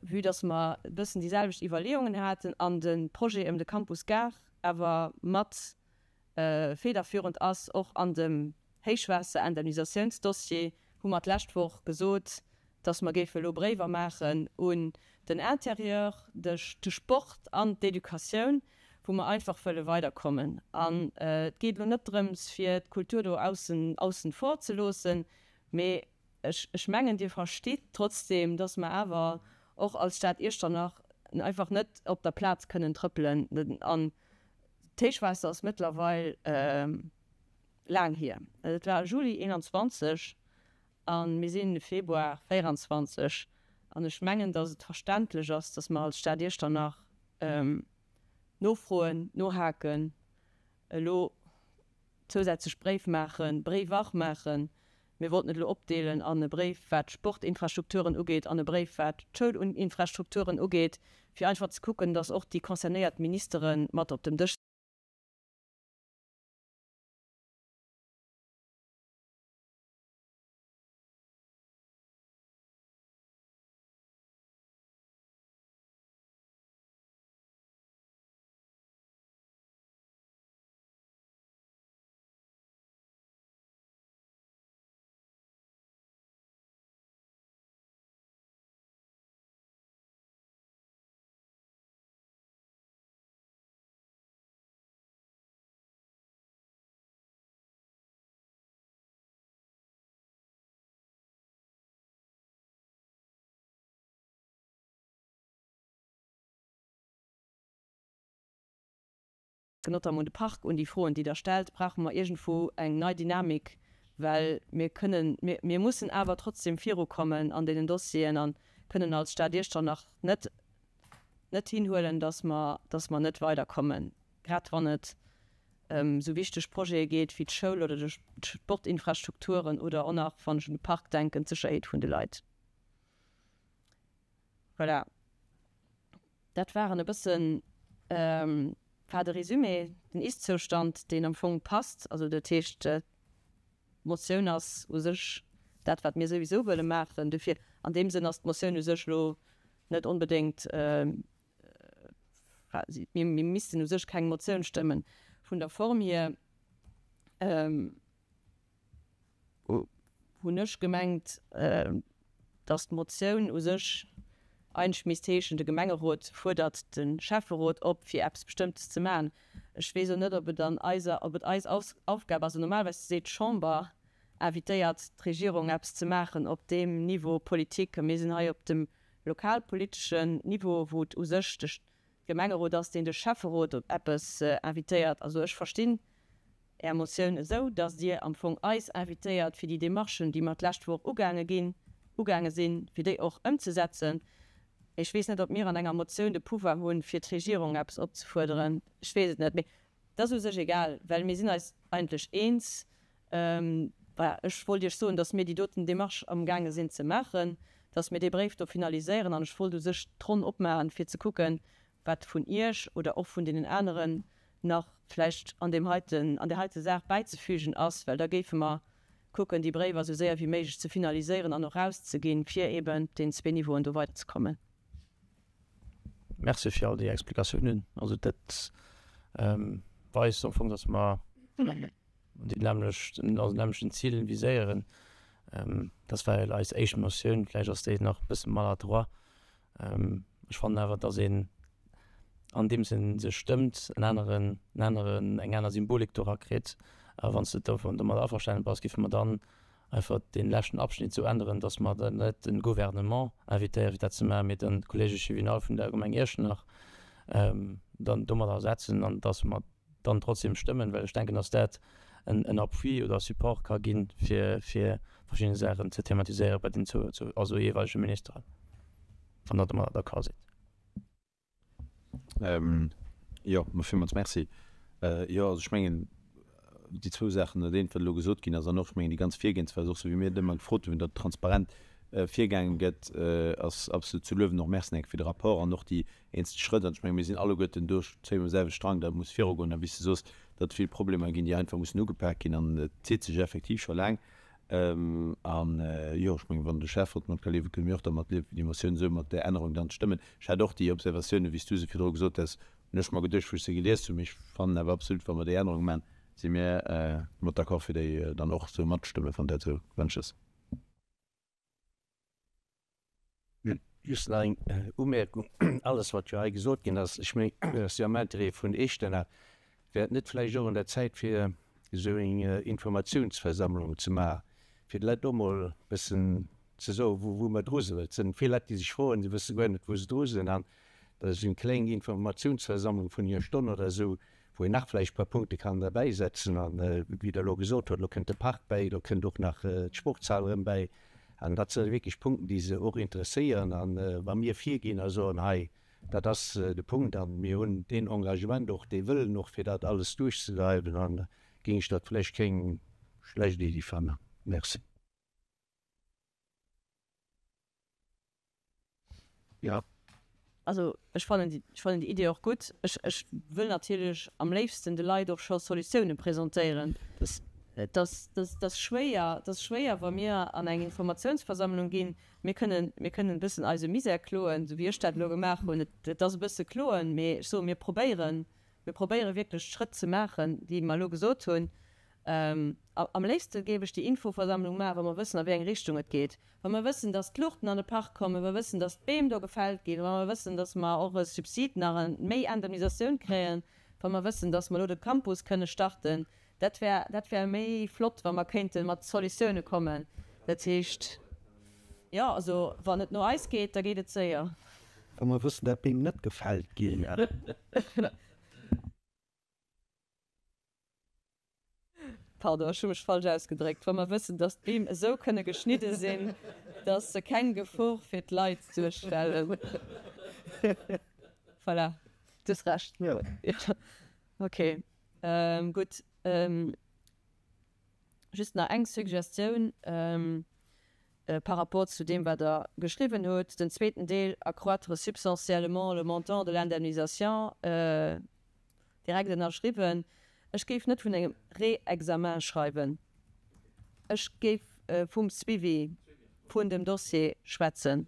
vue dass mer e bëssen déi selwecht Iwwerleeungen haten an de Projet ëm de Campus Gare awer mat Federführend ass och an dem Héichwaasserindemnisatiounsdossier, hu mer d'lescht Woch gesot, dass mer géife elo Bréiwer maachen un den Intérieur, de Sport an d'Educatioun, wou mer einfach wëlle weiderkommen. An et geet elo net drëms, fir d'Kultur do aussen aussen vor ze loossen, mee ech, ech mengen, Dir verstitt trotzdem, dass mer awer och als Stad Iechternach einfach net op der Plaz kënnen trëppelen. An d'Héichwaasser ass mëttlerweil laang hier. Et war Juli 21 a mir si Februar 24. An ech mengen, datt et verständlech ass, datt mer als Stad Iechternach nofroen, nohaken, elo zousätzlech Bréif maachen, Bréiwer maachen. Mir wollten et elo opdeelen an e Bréif, wat d'Sportinfrastrukturen ugeet, an e Bréif, wat d'Schoulinfrastrukturen ugeet, fir einfach ze kucken, datt och déi concernéiert Ministere mat op dem Dësch Notamment un de Park, un déi Froen, déi Der stellt, brauche mer iergendwou eng nei Dynamik, well mir kënnen, mir, mir mussen awer trotzdem virukommen an deenen Dossieren a kënnen als Stad Iechternach net, net hinhuelen, dass mer, dass mer net weiderkommen, grad wann et ëm esou wichteg Projete geet wéi d'Schoul oder d'Sportinfrastrukturen oder och nach, wann ech un de Park denken, d'Sécherheet vun de Leit. Voilà. Dat waren e bëssen, war de Résumé, den Ist-Zoustand, deen am Fong passt. Also dat heescht, d'Motioun ass u sech dat, wat mir souwisou wëlle maachen. Dofir an deem Sënn ass d'Motioun u sech elo net onbedéngt, mir missten u sech keng Motioun stëmmen vun der Form hier. Hunn ech gemengt, datt d'Motioun u sech eigentlech misst heeschen, de Gemengerot fuerdert de Schäfferot op, fir eppes Bestëmmtes ze maachen. Ech weess och net, ob et an eiser, ob et eis Aufgab ass. Normalerweis seet d'Chamber, invitéiert d'Regierung eppes ze maachen op deem Niveau politique. Mir sinn hei op dem lokalpoliteschen Niveau, wou et u sech de Gemengerot ass, deen de Schäfferot op eppes invitéiert. Also ech verstinn Är Motioun esou, datt Dir am Fong eis invitéiert, fir déi Demarchen, déi mer d'lescht Woch ugaange ginn, ugaange sinn, fir déi och ëmzesetzen. Mee ech weess net, ob mir an enger Motioun de Pouvoir hunn, fir d'Regierung eppes opzefuerderen. Ech weess et net. Mee et ass u sech egal, well mir sinn eis eigentlech eens. Voilà, ech wollt Iech soen, datt mir déi doten Demarche amgaange sinn ze maachen, datt mir dee Bréif do finaliséieren. An ech wollt u sech d'Ronn opmaachen, fir ze kucken, wat vun Iech oder och vun deenen aneren nach vläicht an deem heiten, an där heite Saach bäizefügen ass, well da géife mer kucken, déi Bréiwer esou séier wéi méiglech ze finaliséieren an och erauszeginn, fir eeben op deenen zwee Niveauen do weiderzekommen. Merci fir all déi Explikatiounen. Also dat weist am Fong, dass mer déi nämmlecht, also nämmlechten Zil viséieren. Dat war jo eis éischt Motioun. Vläicht ass déi nach e bësse maladroit. Ech fannen awer, dass een, andeems ee se stëmmt, en aneren, en aneren, eng aner Symbolik do rakritt. A wann s de domat averstanen bass, géife mer dann einfach dee leschten Abschnitt esou änneren, dass mer dann net de Gouvernement invitéieren, fir dat ze maachen, mee den Collège Juvénal vun der Gemeng Iechternach dann domadder ersetzen an dass mer dann trotzdem stëmmen, well ech denken, dass dat en Appui oder e Support ka gi fir verschidde Saachen ze thematiséieren bei den also jeeweilege Ministeren, wann Der domadder d'accord sidd. Jo, ma villmools Merci. Jo, also ech mengen, déi zwou Saachen, dat eent, wat elo gesot ginn ass, an och, ech mengen, déi ganz Virgehensweis, och esou wéi mir et ëmmer gefrot hunn, datt transparent virgaange gëtt, ass absolut ze luewen. Och Merci nach eng Kéier fir de Rapport an och déi eenzel Schrëtt. An ech menge mir sinn alleguerten do zéie um selwechte Strang, datt et muss virugoen. A wéi s de soos, datt et vill Problemer ginn, déi einfach mussen ugepak ginn. An et zitt sech effektiv scho laang. An jo, ech mengen, wann de Schäfferot mat ka liewen, kënne mir och dermat liewen, fir déi Motioun esou mat där Ännerung dann ze stëmmen. Ech hat och déi Observatiounen, wéi s du se virdru gesot hues, hunn ech mer geduecht, wou ech se gelies hunn. Mee ech fannen awer absolut, wa mer déi Ännerung maachen, si mir mat d'accord, fir déi dann och esou matzestëmmen, wann dat esou gewënscht ass. Just nach eng Umierkung, Alles, wat jo hei gesot ginn ass, ech mengen, dat ass jo am Intérêt vun Echternach. Wär et net vläicht och un der Zäit, fir esou eng Informatiounsversammlung ze maachen, fir de Leit och mol e bëssen ze soen, wou mer dru sinn? Well et sinn vill Leit, déi sech froen, se wësse guer net, wou se dru sinn. An da esou eng kleng Informatiounsversammlung vun enger Stonn oder esou, wou een nach vläicht e puer Punkte kann derbäisetzen. An wéi Der elo gesot hutt, elo kënnt de Park bäi, elo kënnt och nach d'Sportshal erëm bäi. An dat si wierklech Punkten, déi se och interesséieren. A wa mir virginn a soen, hei, dat ass de Punkt a mir hunn deen Engagement och, dee Wëllen och, fir dat alles duerchzedreiwen, da géing ech dat vläicht keng schlecht Iddi fannen. Merci. Jo. Also ech fannen déi, ech fannen déi Idee och gutt. Ech, ech wëll natierlech am léifsten de Leit och scho Solutiounen presentéieren. Et ass, et ass schwéier, et ass schwéier, wa mir an eng Informatiounsversammlung ginn. Mir kënnen, mir kënnen e bëssen eise Misär kloen, esou wéi ech dat elo gemaach hunn. Et, et ass e bësse kloen, mee ech soen, mir probéieren, mir probéiere wierklech d'Schrëtt ze maachen, déi mer elo gesot hunn. Am léifste géif ech déi Infoversammlung maachen, wa mer wëssen, a wéi eng Richtung et geet. Wa mer wëssen, dass d'Luuchten an de Park kommen, wa mer wëssen, dass d'Beem do gefällt ginn, wa mer wëssen, dass mer och e Subsid nach, méi Indemnisatioun kréien, wa mer wëssen, dass mer elo de Campus kënne starten. Dat wär, dat wär méi flott, wa mer kéinte mat Solutioune kommen. Dat heescht, jo, also wann et no eis geet, da geet et séier. Wa mer wëssen, dat d'Beem net gefällt ginn. Pardon, ech hu mech falsch ausgedréckt. Wa mer wëssen, dass d'Beem esou kënne geschnidde sinn, dass se keng Gefor fir d'Leit duerstellen. Voilà, du hues Recht. Jo. Okay, gutt. Just nach eng Suggestioun par rapport zu deem, wat Der geschriwwen hutt, den zweeten Deel, accroître substantiellement le montant de l'indemnisation, direkt ënnerschriwwen. Ech géif net vun engem Réexamen schreiwen. Ech géif vum Suivi vun dem Dossier schwätzen,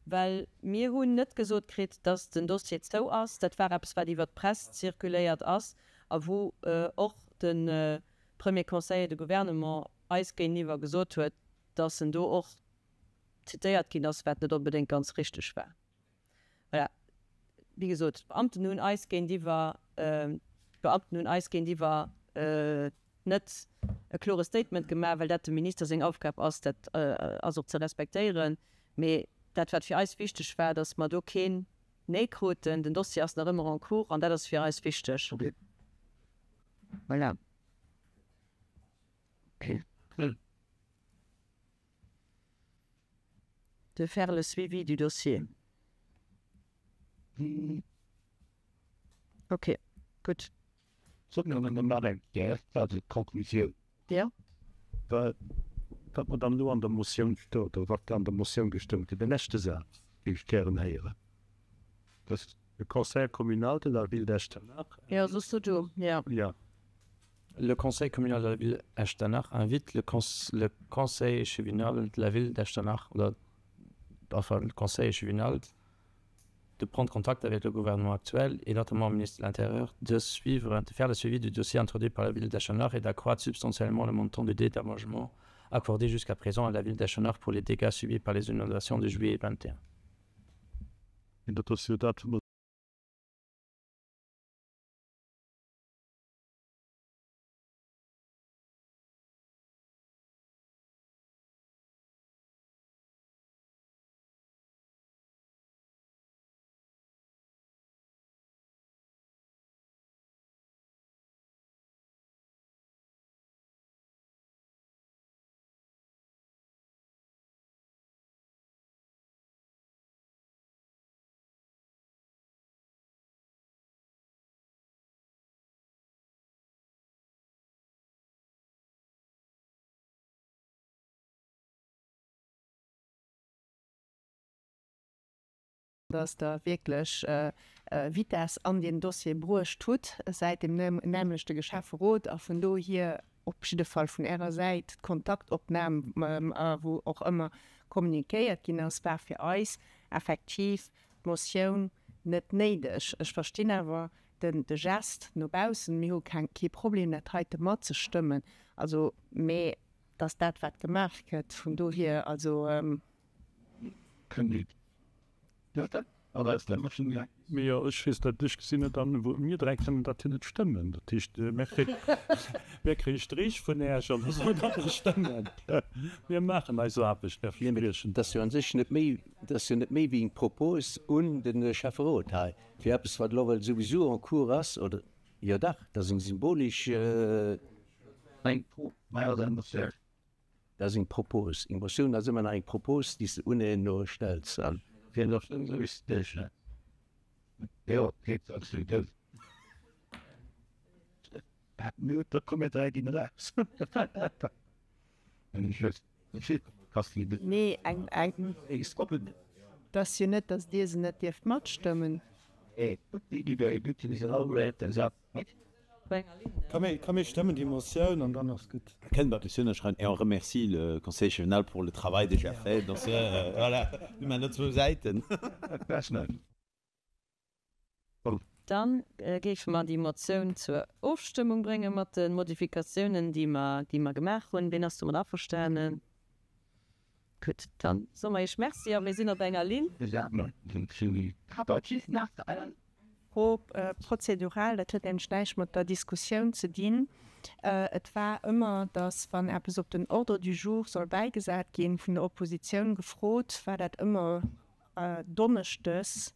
well mir hunn net gesot kritt, dass den Dossier zou ass. Dat war eppes, wat iwwert d'Press zirkuléiert ass a wou och de Premier Conseiller de Gouvernement eis géintiwwer gesot huet, dass en do och zitéiert ginn ass, wat net onbedéngt ganz richteg war. Voilà, wéi gesot, d'Beamten hunn eis géintiwwer, d'Beamten hunn eis géintiwwer net e klore Statement gemaach, well dat dem Minister seng Aufgab ass, dat ass och ze respektéieren. Mee dat, wat fir eis wichteg war, datt mer do keen Nee kruten. Den Dossier ass nach ëmmer en cours an dat ass fir eis wichteg. Voilà. De faire le suivi du dossier. Ok, gutt. Jo. Wat mer dann elo an der Motioun stoet, oder wat an der Motioun gestëmmt gëtt, de leschte Saz géif ech gären héieren, dass le Conseil communal de la ville d'Echternach. Jo, soss du do, jo. Jo. Le Conseil communal de la ville Echternach invite le le Conseil échevinal de la ville d'Echternach oder enfin le Conseil échevinal de prendre contact avec le gouvernement actuel et notamment le ministre de l'Intérieur de suivre de faire le suivi du dossier introduit par la ville d'Echternach et d'accroître substantiellement le montant du dédommagement accordé jusqu'à présent à la ville d'Echternach pour les dégâts subis par les inondations de juillet 21. Dat ass jo dat, Dass Der wierklech Vitess an deen Dossier bruecht hutt säit deem nämlechte Schäfferot a vun dohier op jidde Fall vun Ärer Säit d'Kontaktopnam, wou och ëmmer kommunikéiert ginn ass, war fir eis effektiv d'Motioun net néideg. Ech verstinn awer de Geste no baussen. Mir hu kee Problem, dat heite matzestëmmen, also, mä dass dat, wat gemaach gëtt, vun dohier also. Mee jo, ech weess net, ech gesinn net an, wou mir dräi kënnen dat jo net stëmmen. Dat heescht, mir kréie Streech vun Äech an da soll dat net stëmmen. Mir maachen eis Aarbecht, Här Verspriechen. Dat ass jo a sech net méi, dat ass jo net méi wéi eng Propos un de Schäfferot hei, fir eppes, wat elo well souwisou en cours ass, oder? Jo dach, dat ass eng symbolesch. Dat ass eng Propos. Eng Motioun ass ëmmer nach eng Propos, déi s de un een no stells. Nee, eng, et ass jo net, datt Dir se net dierft matstëmmen. Komm mir stëmmen déi Motioun an dann ass gutt. Kënnt mer d'Motioun ënnerschreiwen et on remercie le Conseil régional pour le travail déjà fait dans ce, voilà, mir maachen do zwou Säiten. Dann géife mer déi Motioun zur Ofstëmmung brénge mat de Modifikatiounen, déi mer, déi mer gemaach hunn. Ween ass domat averstanen? Gutt, dann soe mer Iech Merci a mir sinn op enger Linn. Fro prozedural, dat huet nämlech näischt mat der Diskussioun ze dinn. Et war ëmmer, datt wann eppes op den Ordre du jour soll bäigesat ginn, vun der Oppositioun gefrot, war dat ëmmer donneschdes.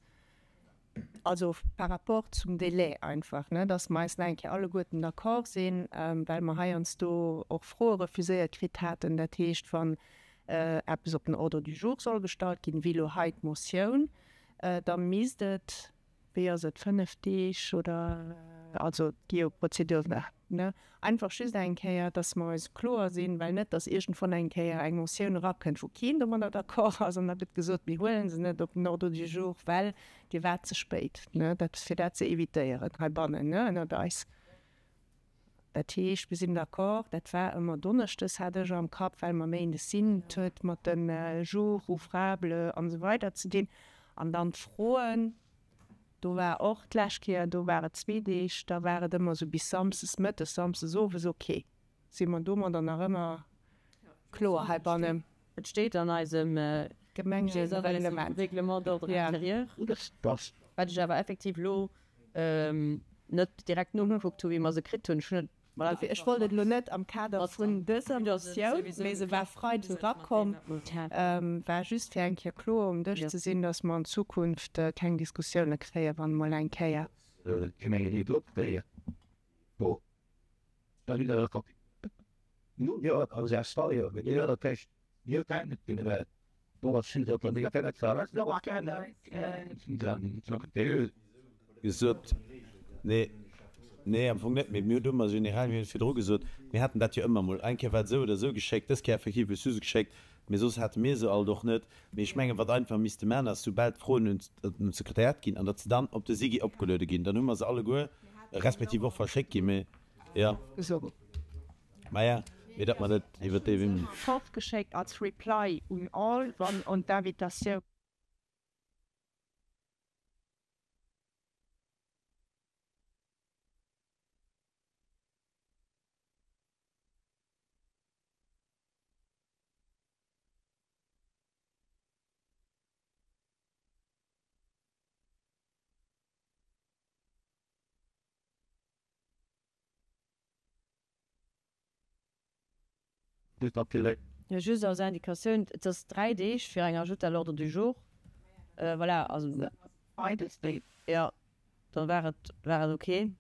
Also par rapport zum Délai einfach, ne, dass mer eis nach eng Kéier alleguerten d'accord sinn, well mer heiansdo och Froe refuséiert kritt haten. Dat heescht, wann eppes op den Ordre du jour soll gestallt ginn, wéi elo hei d'Motioun, da misst et, wéi ass et, 5 Deeg oder, also et gi jo Prozeduren, ne, einfach just eng Kéier, dass mer eis kloer sinn, well net, dass iergendwann eng Kéier eng Motioun erakënnt, wou keen domadder d'accord ass an da gëtt gesot, mir huele se net op den Ordre du jour, well Dir waart ze spéit, ne, dat, fir dat ze évitéieren heibannen, ne, ënnert eis. Dat heescht, mir sinn d'accord, dat war ëmmer donneschdes, hat ech am Kapp, well mer méindes sinn. Et huet mat de Jours ouvrables an esou weider ze dinn. An dann d'Froen, do war och d'lescht Kéier, do war et zwee Deeg, da war et ëmmer esou bis samsdes mëttes, samsdes owes, ok. Si mer domadder nach ëmmer kloer heibannen? Et steet an eisem Gemengereglement, Règlement d'ordre intérieur, wat ech awer effektiv elo net direkt nogekuckt hu wéi mer se kritt hunn. Ech hunn et mol einfach. Ech wollt et elo net am Kader vun dëser Motioun, mee se war freides erakomm, war just fir eng Kéier kloer um Dësch ze sinn, dass mer an Zukunft keng Diskussioune kréien, wann emol eng Kéier. Gesot, nee, nee, am Fong net, mee mir hunn ëmmer generell, mir hunn et virdru gesot, mir haten dat jo ëmmer mol eng Kéier war et esou oder esou geschéckt, dës Kéier effektiv hues du se geschéckt, mee soss hate mir se alt och net. Mee ech mengen, wat einfach misste man ass, soubal d'Froen un d'Sekretariat ginn an datt se dann op de SIGI opgeluede ginn, dann hu mer se alleguer, respektiv och verschéckt ginn, mee jo, maja, mee datt mer net iwwert dee Wee. Fortgeschéckt als Reply un all, wann un d'Invitatioun. Jo, just als Indikatioun, et ass 3 Deeg fir eng Ajout à l'ordre du jour. Voilà, also. Jo, da war et, war et ok.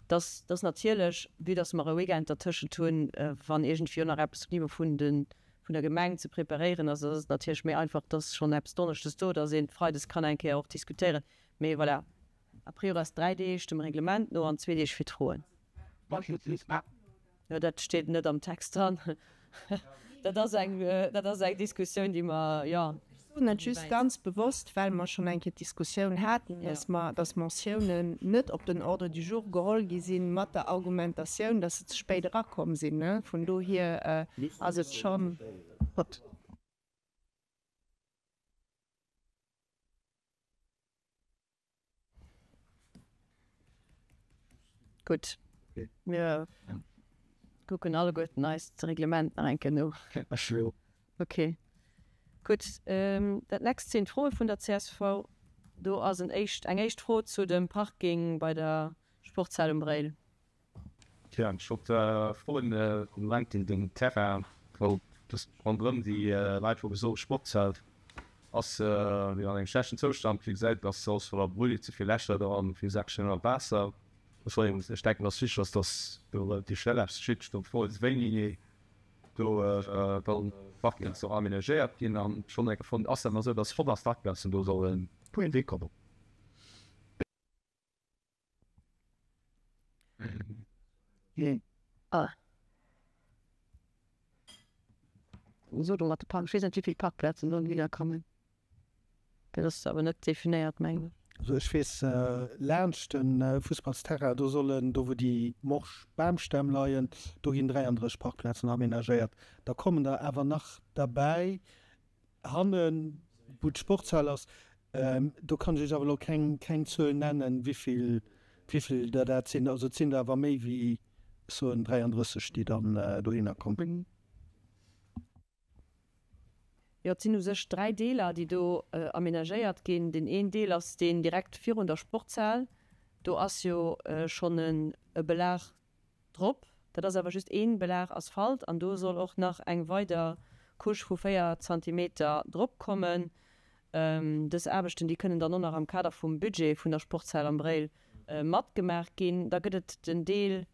Dass, dass natierlech, vue dass mer e Weekend dertëschent hunn, wann iergendwéi och nach eppes um Niveau vun de, vun der Gemeng ze preparéieren ass, ass et natierlech méi einfach, dass schonn eppes donneschdes do, dass ee freides kann eng Kéier och diskutéieren. Mee voilà, a priori ass 3 Deeg dem Reglement no an zwee Deeg fir d'Froen. Jo, dat steet net am Text dran. Dat ass eng, dat ass eng Diskussioun, déi mer, jo. Ech soen dat just ganz bewosst, well mer schonn eng Kéier d'Diskussioun haten, dass mer, dass Motiounen net op den Ordre du jour geholl gi sinn, mat der Argumentatioun, dass se ze spéit erakomm sinn. Vun dohier ass et schonn. Gutt, mir kucken alleguerten eist Reglement nach eng Kéier no. Ok, gutt. Dat nächst sinn d'Froe vun der csv. Do ass en éischt, eng éischt Fro zu dem Parking bei der Sportshal um Bréil. Jo, ech wollt froen, am Moment den Terrain, wou ronderëm déi Leit wou gesot Sportshal ass, jo an engem schlechten Zoustand. Wéi gesäit, ass alles voller Brulli, ze vill Lächer dran, vill Säckchen ënner Waasser. Ech wollt, ech denken, ass wichteg ass, dass do relativ schnell eppes geschitt. Ech wollt froen, wéini do dann Parkplazen soll aménagéiert ginn an ech wollt nach eng Kéier froen, ass dat nach esou, dass 100 Parkplazen do sollen kommen? So do mat de Park, ech weess net wéivill Parkplazen do wieder kommen. Dat ass awer net definéiert mengen ech. Also ech weess laanscht de Fussballsterrain, do sollen, do wou déi morsch Bamstämm leien, do ginn 33 Parkplazen aménagéiert. Da kommen der awer nach derbäi Hannen, wou d'Sportshal ass, do kann ech Iech awer elo keng, keng Zuel nennen, wivill, wivill der dat sinn. Also et sinn der awer méi wéi, ech soen 33, déi dann dohinner kommen. Jo, et sinn u sech 3 Deeler, déi do aménagéiert ginn. Deen een Deel ass deen direkt virun der Sportshal. Do ass jo schonn e Belag Drop. Dat ass awer just een Belag Asphalt an do soll och nach eng weider Couche vu 4 Zantimeter drop kommen. Dës Aarbechten, déi kënnen dann och nach am Kader vum Budget vun der Sportshal am Bréil matgemaach ginn. Da gëtt et den Deel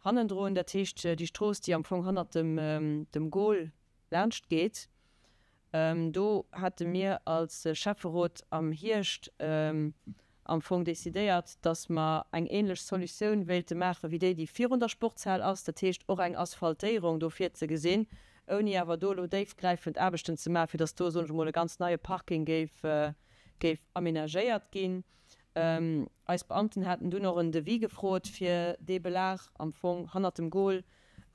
hannendrun, dat heescht déi Strooss, déi am Fong hannert dem Goal laanscht geet. Do hate mir als Schäfferot am Hierscht am Fong decidéiert, dass mer eng ähnlech Solutioun wéilte maache wéi déi, déi virun der Sportshal ass, dat heescht och eng Asphaltéierung do virzegesinn, ouni awer do elo déifgräifend Aarbechten ze maachen, fir dass do, soen ech emol, e ganz neie Parking géif géif aménagéiert ginn. Eis Beamten haten dunn och en Devis gefrot, fir dee Belag am Fong hannert dem Goal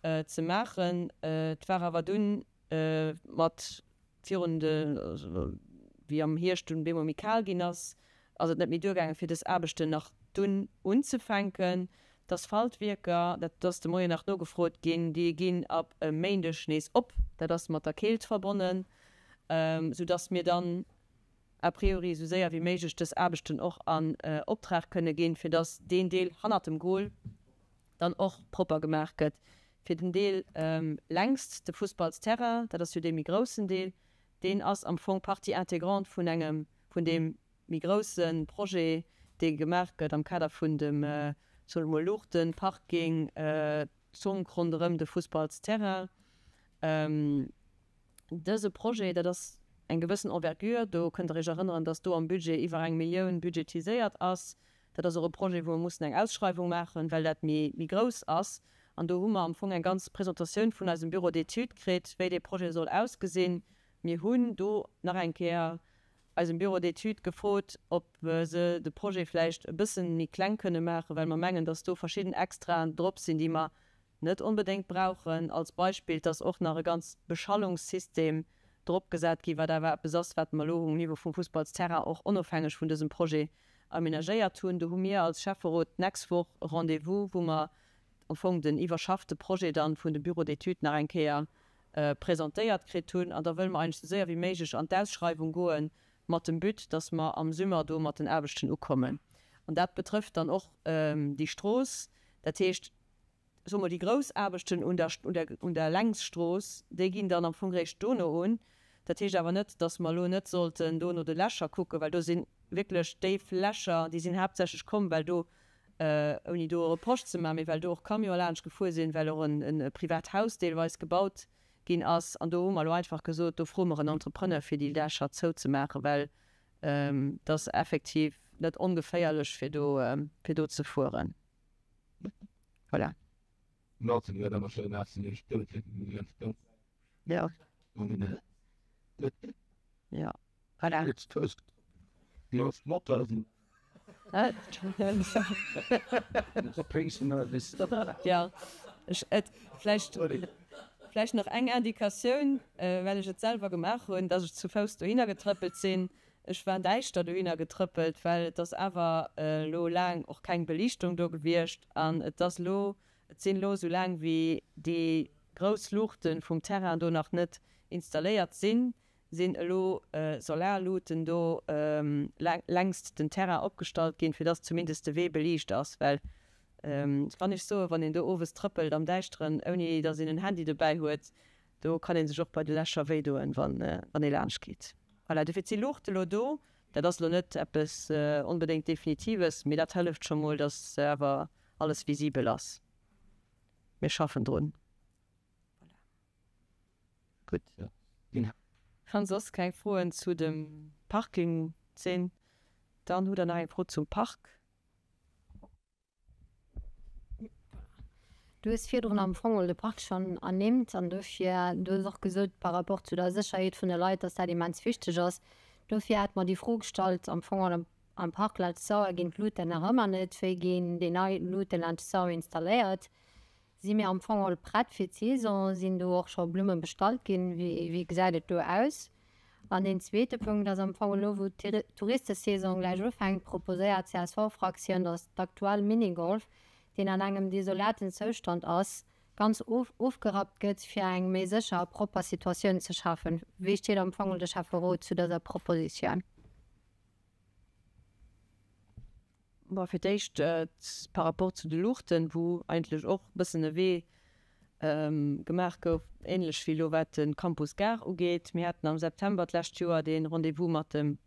ze maachen. Et war awer dunn mat virun de, wéi am Hierscht dunn bemol méi kal ginn ass, ass et net méi duergaangen, fir dës Aarbechten nach dunn unzefänken. D'Asphaltwierker, dat ass de Moien nach nogefrot ginn, déi ginn ab e Méindeg nees op. Dat ass mat der Keelt verbonnen, soudass mir dann a priori esou séier wéi méiglech dës Aarbechten och an Optrag kënne ginn, fir dass deen Deel hannert dem Goal dann och propper gemaach gëtt. Fir den Deel längst de Fussballsterrain, dat ass jo dee méi groussen Deel, deen ass am Fong Partie intégrante vun engem, vun deem méi grousse Projet, dee gemaach gëtt am Kader vun dem, soe mer mol, Luuchten, Parking, Zonk ronderëm de Fussballsterrain. Dëse Projet, dat ass eng gewëssen Envergure, do kënnt Der Iech erënneren, dass do am Budget iwwer eng Millioun budgetiséiert ass. Dat ass och e Projet, wou mer mussen eng Ausschreiwung maachen, well dat méi, méi grouss ass. An do hu mer am Fong eng ganz Presentatioun vun eisem Bureau d'études kritt, wéi dee Projet soll ausgesinn. Mir hunn do nach eng Kéier eisem Bureau d'études gefrot, ob se de Projet vläicht e bëssen méi kleng kënne maachen, well mer mengen, dass do verschidden Extraen drop sinn, déi mer net onbedéngt brauchen. Als Beispill, dass och nach e ganz Beschallungssystem drop gesat gi, wat awer eppes ass, wat mer elo um Niveau vum Fussballsterrain och onofhängeg vun dësem Projet amenagéiert hunn. Do hu mir als Schäfferot d'nächst Woch e Rendez-vous, wou mer am Fong den iwwerschaffte Projet dann vun de Bureaux d'études nach eng Kéier presentéiert kritt hunn. An da wëlle mer eigentlech esou séier wéi méiglech an d'Ausschreiwung goen, mat dem But, dass mer am Summer do mat den Aarbechten ukommen. An dat betrëfft dann och déi Strooss. Dat heescht, soe mer, déi grouss Aarbechten un der, un der, un der Längsstrooss, déi ginn dann am Fong réischt dono un. Dat heescht awer net, dass mer elo net sollten do no de Lächer kucken, well do si wierklech déif Lächer, déi sinn haaptsächlech komm, well do, ouni do e Reproche ze maachen, mee well do och Camionen laanscht gefuer sinn, well och en e privat Haus deelweis gebaut ginn ass. An do hu mer elo einfach gesot, do froe mer en Entrepreneur, fir déi Lächer zouzemaachen, well et ass effektiv net ongeféierlech, fir do, fir do ze fueren. Voilà. Ja. Ja. Voilà. Ja, ech, et, vläicht, vläicht nach eng Indikatioun, well ech et selwer gemaach hunn, dass ech zu Fouss dohinner getrëppelt sinn. Ech war däischter dohinner getrëppelt, well et ass awer elo laang och keng Beliichtung do gewiescht an et ass elo, et sinn elo esou laang wéi déi grouss Luuchte vum Terrain do nach net installéiert sinn, sinn elo Solarluuten do längst den Terrain opgestallt ginn, fir dass zumindest de Wee beliicht ass. Well ech kann Iech soen, wann een do owes trëppelt am Däischteren, ouni dass een en Handy dobäi huet, Do kann ee sech och bei de Lächer wéi doen, wann ee laanscht geet. Voilà, dofir si Luuchte lo do. Dat ass lo net eppes onbedéngt Definitives, mee dat hëlleft scho mol, dass awer alles visibel ass. Mir schaffen drun. Voilà. Gutt. Wann soss keng Froen zu dem Parking sinn, dann hutt Der nach eng Fro zum Park? Du hues virdrun am Fong de Park schonn ernimmt an dofir, du hues och gesot par rapport zu der Sécherheet vun de Leit, dass dat immens wichteg ass. Dofir hat mer déi Fro gestallt, am Fong am Park laanscht d'Sauer ginn d'Luuten nach ëmmer net. Wéi ginn déi nei Luute laanscht d'Sauer installéiert? Si mir am Fong all prett fir d'Saison? Sinn do och scho Blumme bestallt ginn? Wéi gesäit et do aus? An deen zweete Punkt ass am Fong, elo wou d'Touristesaison gläich ufänkt, proposéiert d'CSV-Fraktioun, datt d'aktuell Minigolf, deen an engem desolaten Zoustand ass, ganz ofgerappt gëtt, fir eng méi sécher a propper Situatioun ze schafen. Wéi steet am Fong de Schäfferot zu dëser Propositioun? Bon, fir d'éischt par rapport zu de Luuchten, wou eigentlech och e bëssen e Wee. Gemaach gouf, ähnlech wéi elo wat de Campus Gare ugeet. Mir haten am September d'lescht Joer dee Rendez-vous mat dem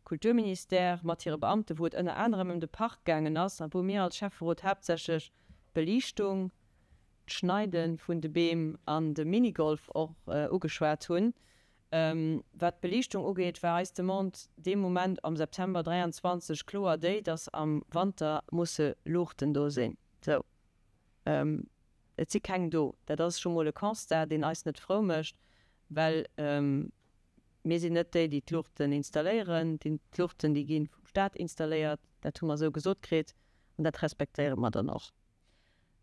Kulturministère, mat hire Beamten, wou et ënner anerem ëm de Park gaangen ass a wou mir als Schäfferot haaptsächlech d'Beliichtung, d'Schneide vun de Beem an de Minigolf och ugeschwat hunn. Wat d'Beliichtung ugeet, war eis Demande dee Moment am September 23 kloer déi, dass am Wanter musse Luuchten do sinn. Sou. Et si keng do. Dat ass scho mol e Constat, deen eis net frou mécht, well mir sinn net déi, déi d'Luuchten installéieren. D'Luuchten, déi gi vum Staat installéiert. Dat hu mer esou gesot kritt an dat respektéiere mer dann och.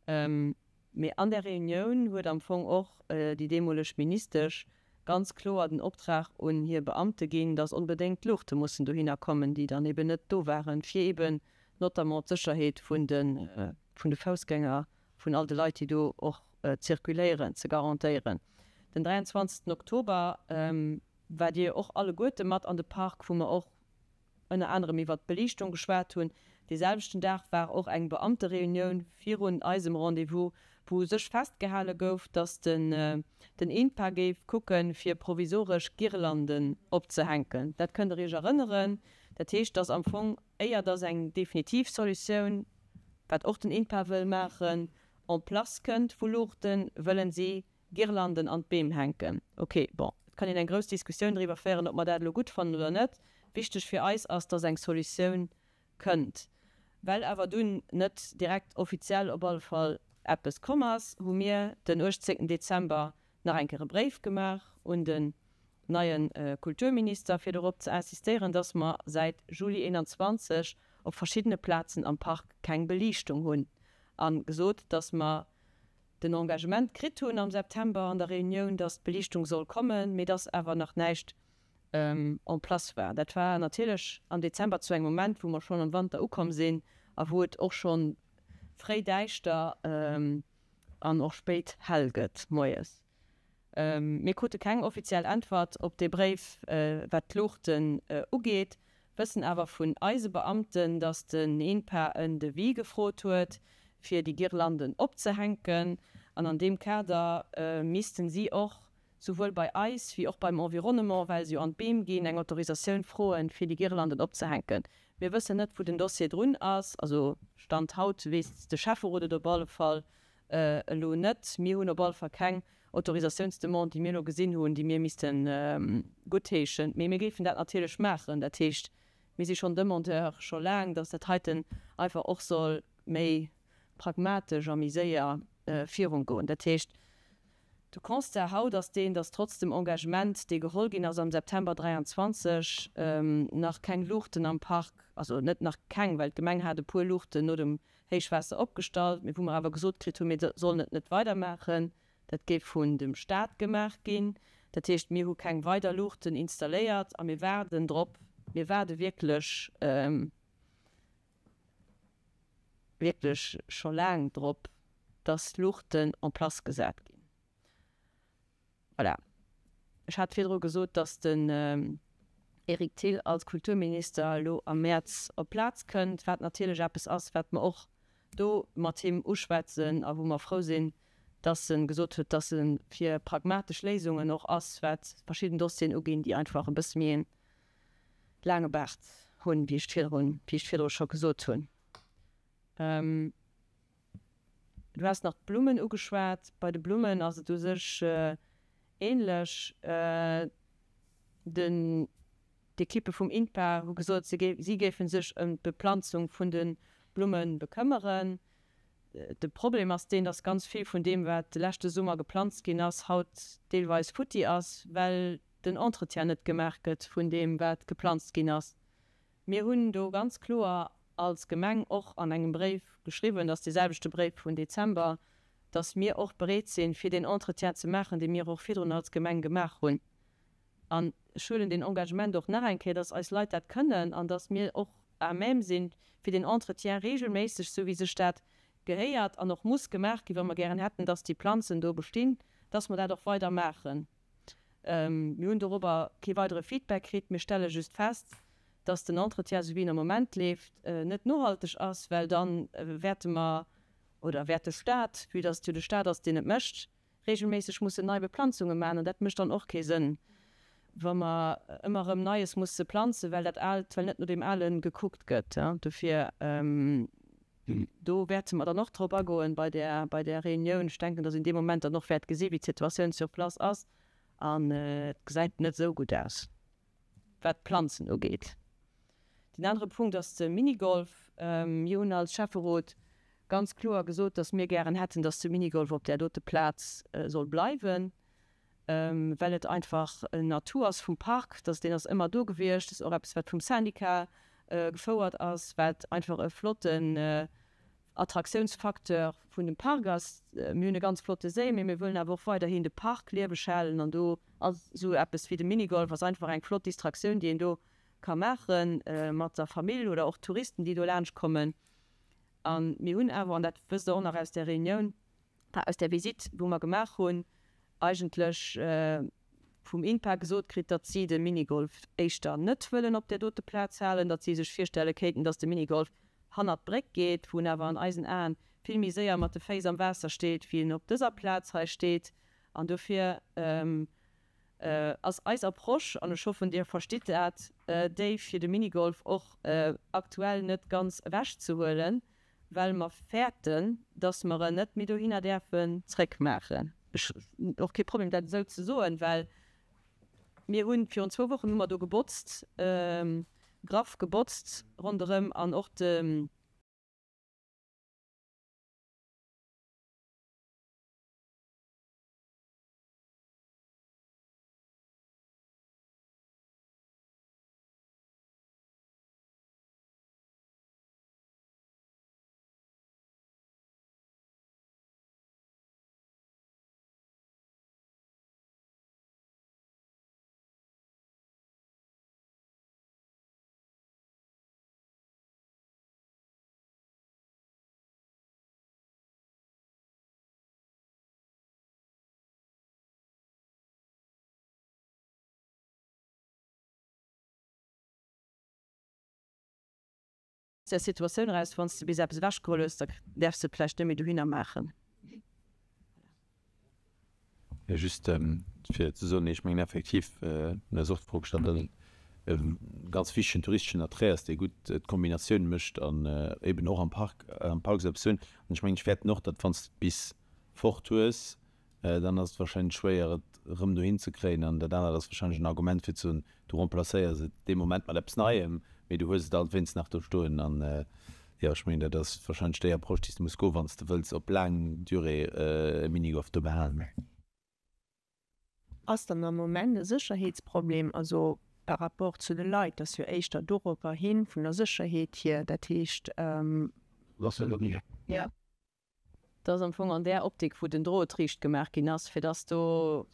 Mee an där Reunioun huet am Fong och déi deemoleg Ministesch ganz kloer den Optrag un hir Beamte ginn, datt onbedéngt d'Luuchte mussen dohinner kommen, déi dann eben net do waren, fir eben notamment d'Sécherheet vun de Foussgänger, vun all de Leit, déi do och zirkuléieren, ze garantéieren. Den 23 Oktober waart Dir och alleguerte mat an de Park, wou mer och ënner anerem iwwert d'Beliichtung geschwat hunn. Dee selwechten Dag war och eng Beamtereunioun virun eisem Rendez-vous, wou u sech festgehale gouf, datt den INPA géif kucken, fir provisoresch Girlanden opzehänken. Dat kënnt Der Iech erënneren. Dat heescht, datt am Fong, éier datt eng definitiv Solutioun, wat och den INPA wëll maachen, en place kënnt vu Luuchten, wëllen si Girlanden an d'Beem hänken. Ok, bon, et kann een eng grouss Diskussioun driwwer féieren, ob mer dat elo gutt fannen oder net. Wichteg fir eis ass, dass eng Solutioun kënnt. Well awer dunn net direkt offiziell op alle Fall eppes komm ass, hu mir den 18 Dezember nach eng Kéier e Bréif gemaach un den neie Kulturminister, fir dorop ze insistéieren, dass mer säit Juli 21 op verschiddene Plazen am Park keng Beliichtung hunn a gesot, dass mer den Engagement kritt hunn am September an der Reunioun, dass d'Beliichtung soll kommen, mee dass awer nach näischt en place war. Dat war natierlech am Dezember zu engem Moment, wou mer schonn am Wanter ukomm sinn a wou et och scho fréi däischter an och spéit hell gëtt moies. Mir krute keng offiziell Äntwert op dee Bréif, wat d'Luuchten ugeet, wëssen awer vun eise Beamten, datt den INPA en Devis gefrot huet, fir déi Girlanden opzehänken. An an deem Kader missten si och souwuel bei eis wéi och beim Environnement, well se jo an d'Beem ginn, eng Autorisatioun froen, fir déi Girlanden opzehänken. Mir wëssen net, wou den Dossier drun ass. Also Stand haut weess de Schäfferot et op alle Fall elo net. Mir hunn op alle Fall keng Autorisatiounsdemande, déi mir elo gesinn hunn, déi mir misste guttheeschen. Mee mir géifen dat natierlech maachen. Dat heescht, mir si schonn Demandeur scho laang, datt dat heiten einfach och soll méi pragmatesch a méi séier virungoen. Dat heescht, de Constat haut ass deen, datt trotz dem Engagement, dee geholl ginn ass am September 23, nach keng Luuchten am Park, also net nach keng, well d'Gemeng hat e puer Luuchten no dem Héichwaasser opgestallt, mee wou mer awer gesot kritt hunn, mir sollen et net weidermaachen, dat géif vun dem Staat gemaach ginn. Dat heescht, mir hu keng weider Luuchten installéiert a mir waarden drop, mir waarde wierklech, wierklech scho laang drop, dass Luuchten en place gesat ginn. Voilà. Ech hat virdru gesot, datt den Eric Thill als Kulturminister elo am Mäerz op d'Plaz kënnt, wat natierlech eppes ass, wat mer och do mat him uschwätzen a wou mer frou sinn, datt e gesot huet, datt e fir pragmatesch Léisungen och ass, wat verschidden Dossieren uginn, déi einfach e bësse méi e laange Baart hunn, wéi ech virdrun, wéi ech virdru scho gesot hunn. Du has nach d'Blummen ugeschwat. Bei de Blummen ass et u sech änlech. Den, d'Ekippe vum INPA hu gesot, si géife sech ëm d'Beplanzung vun de Blumme bekëmmeren. De Problem ass deen, datt ganz vill vun deem, wat de leschte Summer geplanzt ginn ass, haut deelweis futti ass, well den Entretien net gemaach gëtt vun deem, wat geplanzt ginn ass. Mir hunn do ganz kloer als Gemeng och an engem Bréif geschriwwen, dat ass dee selwechte Bréif vun Dezember, dass mir och bereet sinn, fir deen Entretien ze maachen, dee mir och virdrun als Gemeng gemaach hunn. An ech huelen deen Engagement och nach eng Kéier, dass eis Leit dat kënnen an dass mir och à même sinn, fir deen Entretien regelméisseg, esou wéi sech dat gehéiert an och muss gemaach ginn, wa mer gären hätten, dass déi Planzen do bestinn, dass mer dat och weider maachen. Mir hunn dorobber kee weidere Feedback kritt. Mir stelle just fest, dass den Entretien, esou wéi en am Moment leeft, net nohalteg ass, well da wäerte mer. Oder wäert de Staat, vue dass et jo de Staat ass, deen et mécht, regelméisseg mussen nei Beplanzunge maachen. An dat mécht dann och kee Sënn, wa mer ëmmer erëm Neies musse planzen, well dat Aalt, well net no deem Ale gekuckt gëtt. Dofir, do wäerte mer dann och drop agoen bei där, bei där Reunioun. Ech denken, dass een dee Moment dann och wäert gesi wéi d'Situatioun sur place ass. An et gesäit net esou gutt aus, wat d'Planzen ugeet. Deen anere Punkt ass de Minigolf. Mir hunn als Schäfferot ganz kloer gesot, dass mir gären hätten, dass de Minigolf op där dote Plaz soll bleiwen, well et einfach en Atout ass vum Park, dass deen ass ëmmer do gewiescht, ass och eppes wat vum Syndicat gefouert ass, wat einfach e flotten Attraktiounsfacteur vun dem Park ass. Mir hunn e ganz flotte Séi, mee mir wëllen awer och weiderhin de Park lieweg halen an do ass esou eppes wéi de Minigolf ass einfach eng flott Distraktioun, déi een do ka maache mat der Famill oder och Touristen, déi do laanscht kommen. A mir hunn awer, an dat wësst Der och nach aus där Reunioun, aus där Visitt, wou mer gemaach hunn, eigentlech vum INPA gesot kritt, datt si de Minigolf éischter net wëllen op där dote Plaz halen, datt si sech virstelle kéinten, datt de Minigolf hannert d'Bréck geet, wou en awer an eisen Aen vill méi séier mat de Féiss am Waasser steet, wéi en op dëser Plaz hei steet. An dofir ass eis Approche, an ech hoffen, Dir verstitt dat, déi fir de Minigolf och aktuell net ganz ewechzehuelen, well mer fäerten, dass mer en net méi dohinner däerfen zréckmaachen. Ech hunn och kee Problem, dat esou ze soen, well mir hunn, virun zwou Wochen hu mer do gebotzt, graff gebotzt ronderëm an och de. Där Situatioun eraus, wann s de bis eppes ewechgeholl hues, da däerfs de et vläicht net méi dohinner maachen. Jo, just fir ze soen, ech mengen effektiv, mir ass och d'Fro gestallt, datt et e ganz wichtegen touristeschen Attrait ass, dee gutt d'Kombinatioun mécht an eben och am Park, am Park esou eppes hunn. An ech mengen, ech fäerten och, datt wann s de et bis fort hues, dann ass et wahrscheinlech schwéier et erëm dohin ze kréien an dat anert ass wahrscheinlech en Argument fir ze soen, du remplacéiers et dee Moment mat eppes Neiem, mee du hues et alt wéinst nach do stoen an jo, ech mengen dat ass wahrscheinlech déi Approche déi s de muss goen, wann s de wëlls op laang Durée e Minigolf do behalen. Ass dann am Moment e Sécherheetsproblem, also par rapport zu de Leit, ass jo éischter doropper hin vun der Sécherheet hier, dat heescht. Dat ass am Fong an där Optik, wou den Drot riicht gemaach ginn ass, fir dass do,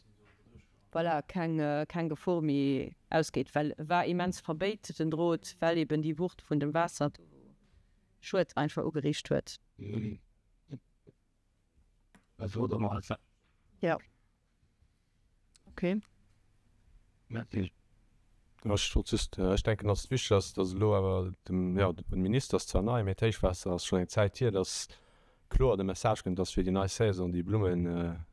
voilà, keng, keng Gefor méi ausgeet. Well e war immens verbéit, den Drot, well eben déi Wucht vun dem Waasser do Schued einfach ugeriicht huet. Jo. Okay. Merci. Ech wollt just, ech denken, dass et wichteg ass, dass elo awer dem, jo, de Minister ass zwar nei, mee d'Héichwaasser ass schonn eng Zäit hier, dass kloer de Message kënnt, dass fir déi nei Saison déi Blummen,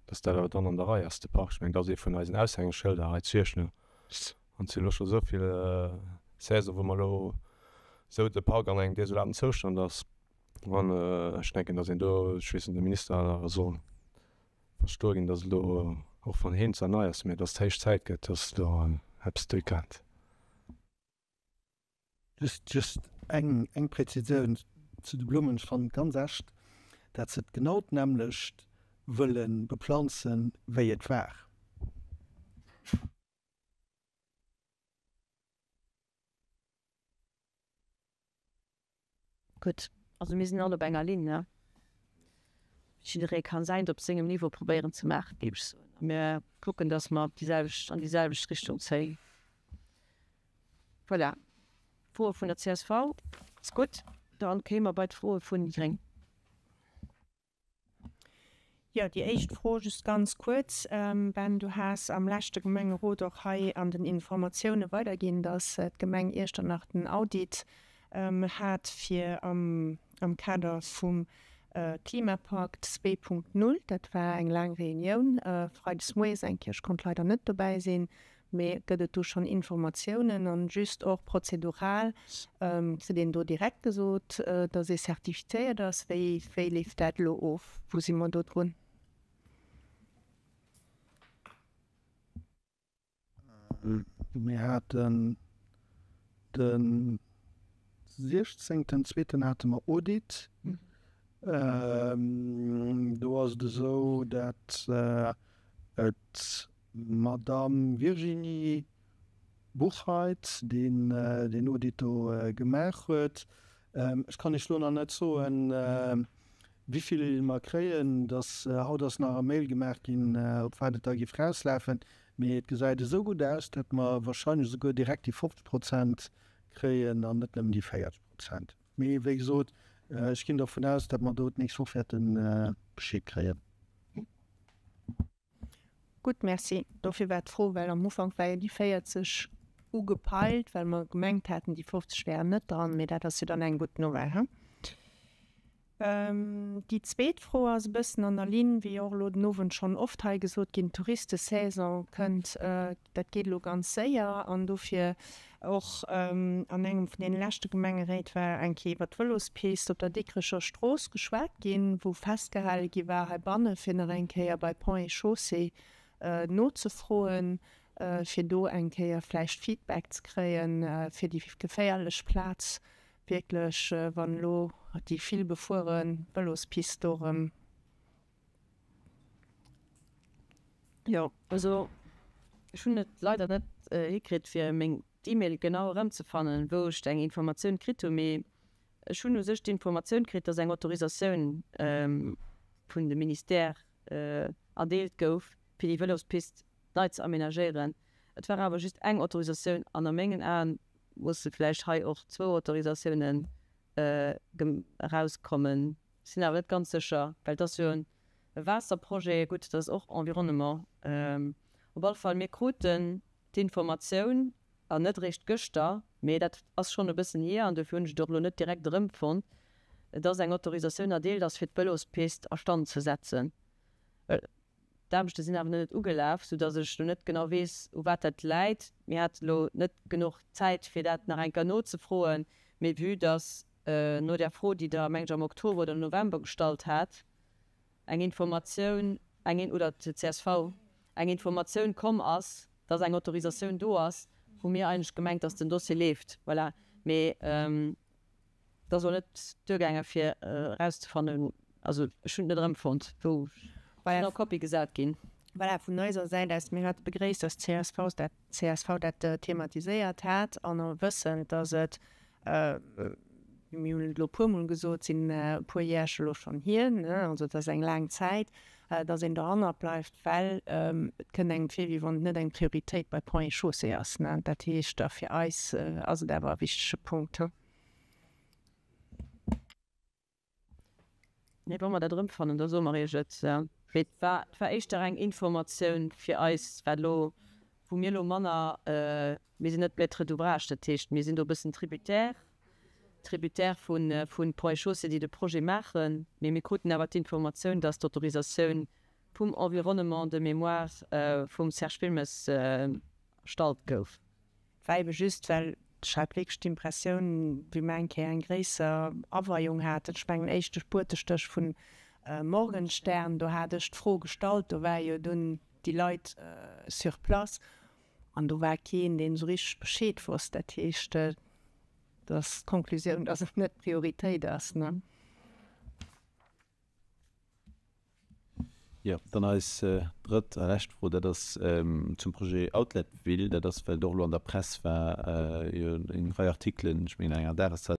dass dat awer dann an der Rei ass, de Park. Ech mengen, dat ass ee vun eisen Aushängeschëlder hei zu Iechternach. An et sinn elo scho esou vill Saison, wou mer elo esou de Park an engem desolaten Zoustand ass. An ech denken, dass een do, ech weess net, de Minister awer soll Verstoe ginn, datt elo, och wann heen zwar nei ass, mä datt et héich Zäit gëtt, datt do eppes duerkënnt. Just, just eng, eng Präzisioun zu de Blummen. Ech fannen et ganz echt, dat se et genau d'nämmlecht wëlle beplanzen, wéi et war. Gutt, also mir sinn all op enger Linn, ne? Jidderee ka säint op sengem Niveau probéieren ze maachen, géif ech soen. A mir kucken, datt mer op déi selwecht, an déi selwecht Richtung zéien. Voilà. Froe vun der csv ass gutt. Dann kéime mer bei d'Froe vun déi gréng. Jo, déi éischt Fro just ganz kuerz. Ben, du has am leschte Gemengerot och hei an den Informatioune weiderginn, dass d'Gemeng Iechternach den Audit hat fir am Kader vum. Klimapakt 2.0, dat war eng laang Reunioun freides moies eng Kéier, ech konnt leider net dobäi sinn, mee gëtt et do schonn Informatiounen? An just och prozedural, kritt een do direkt gesot, datt ee zertifizéiert ass? Wéi, wéi leeft dat elo of? Wou si mer do drun? Mir haten de siechzéngten zweeten hate mer Audit. Do ass et esou, dat et d'Madame Virginie Buchheit, deen deen Audit do gemaach huet. Ech kann Iech elo nach net soen, Wivill mer kréien, dass haut ass nach e Mail gemaach ginn, op wat et da géif rauslafen, mee et gesäit esou gutt aus, datt mer wahrscheinlech esouguer direkt déi 50 Prozent kréien an net nëmmen déi 40 Prozent. Mee wéi gesot, ech ginn dervun aus, datt mer do d'nächst Woch wäerte Bescheed kréien. Gutt, Merci. Dofir war d'Fro, well am Ufank war jo déi 40 ugepeilt, well mer gemengt haten, déi 50 wären net dran. Mee dat ass jo dann eng gutt Nouvelle, he? Déi zweet Fro ass e bëssen an der Linn, wéi och elo den Owend schonn oft hei gesot ginn, d'Touristesaison kënnt, dat geet elo ganz séier. An dofir och an engem vun deene leschte Gemengeréit war eng Kéier iwwert d'Vëlospist op der Dikrecher Strooss geschwat ginn, wou festgehale gi war heibanne fir nach eng Kéier bei Ponts et Chaussées nozefroen, fir do eng Kéier vläicht Feedback ze kréien, fir déi geféierlech Plaz wierklech, wann elo déi vill befuere Vëlospist do erëm. Jo, also ech hunn et leider net hikritt fir meng d'Email genau erëmzefannen, wou ech eng Informatioun kritt hunn, mee ech hunn u sech d'Informatioun kritt, dass eng Autorisatioun vun de Ministère erdeelt gouf, fir déi Vëlospist nei ze aménagéieren. Et war awer just eng Autorisatioun an a mengen Aen musse vläicht hei och zwou Autorisatiounen erauskommen. Sinn awer net ganz sécher, well et ass jo e Waasserprojet, gutt, dat ass och Environnement. Op alle Fall, mir kruten d'Informatioun, an net eréischt gëschter, mee dat ass schonn e bëssen hier, an dofir hunn ech et och elo net direkt erëmfonnt, dass eng Autorisatioun erdeelt ass, fir d'Vëlospist a Stand ze setzen. D'Aarbechte sinn awer nach net ugelaf, soudass ech elo net genau weess, u wat dat läit. Mir hate elo net genuch Zäit, fir dat nach eng Kéier nozefroen, mee vue dass no där Fro, déi Der, meng ech, am Oktober oder November gestallt hat, eng Informatioun, eng, oder d'CSV, eng Informatioun komm ass, dass eng Autorisatioun do ass, hu mir eigentlech gemengt, dass den Dossier leeft. Voilà. Mee et ass elo net duergaange fir erauszefannen, also ech hunn et net erëmfonnt, wou ech sinn en copie gesat ginn. Voilà, vun eiser Säit aus, mir hate begréisst, dass d'CSV dat csv dat thematiséiert hat an och wëssend, dass et, mir hunn et elo e puermol gesot, sinn e puer Järche elo schonn hier, also et ass eng laang Zäit, dass een dohannert bleift, well et kënnt engem vir, wéi wann et net eng Prioritéit bei Ponts et Chaussées ass. Dat heescht, a fir eis ass et awer e wichtege Punkt. Mee wa mer dat erëmfannen, da soe mer Iech et. Mee et war, et war éischter eng Informatioun fir eis, wat elo, wou mir elo manner, mir sinn net Maître d'ouvrage, dat heescht, mir sinn do e bëssen tributaire, tributaire vu vu Ponts et Chaussées, déi de Projet maachen. Mee mir kruten awer d'Informatioun, dass d'Autorisatioun vum Environnement de mémoire vum Serge Wilmes erstallt gouf. War ebe just, well ech hat wierklech d'Impressioun, wéi mer eng Kéier eng gréisser Aweiung haten, ech mengen éischte Spuertestéch vun Morgenstern, do hat ech d'Fro gestallt, do ware jo dunn déi Leit sur place an do war keen, deen esou richteg Bescheed wosst. Dat heescht, dat ass d'Konklusioun, dass et net d'Prioritéit ass, ne? Jo, dann eis drëtt a lescht Fro, dat ass zum Projet Outlet Ville. Dat ass, well et och elo an der Press war, jo eng Rei Artikelen, ech mengen an enger Dageszeitung,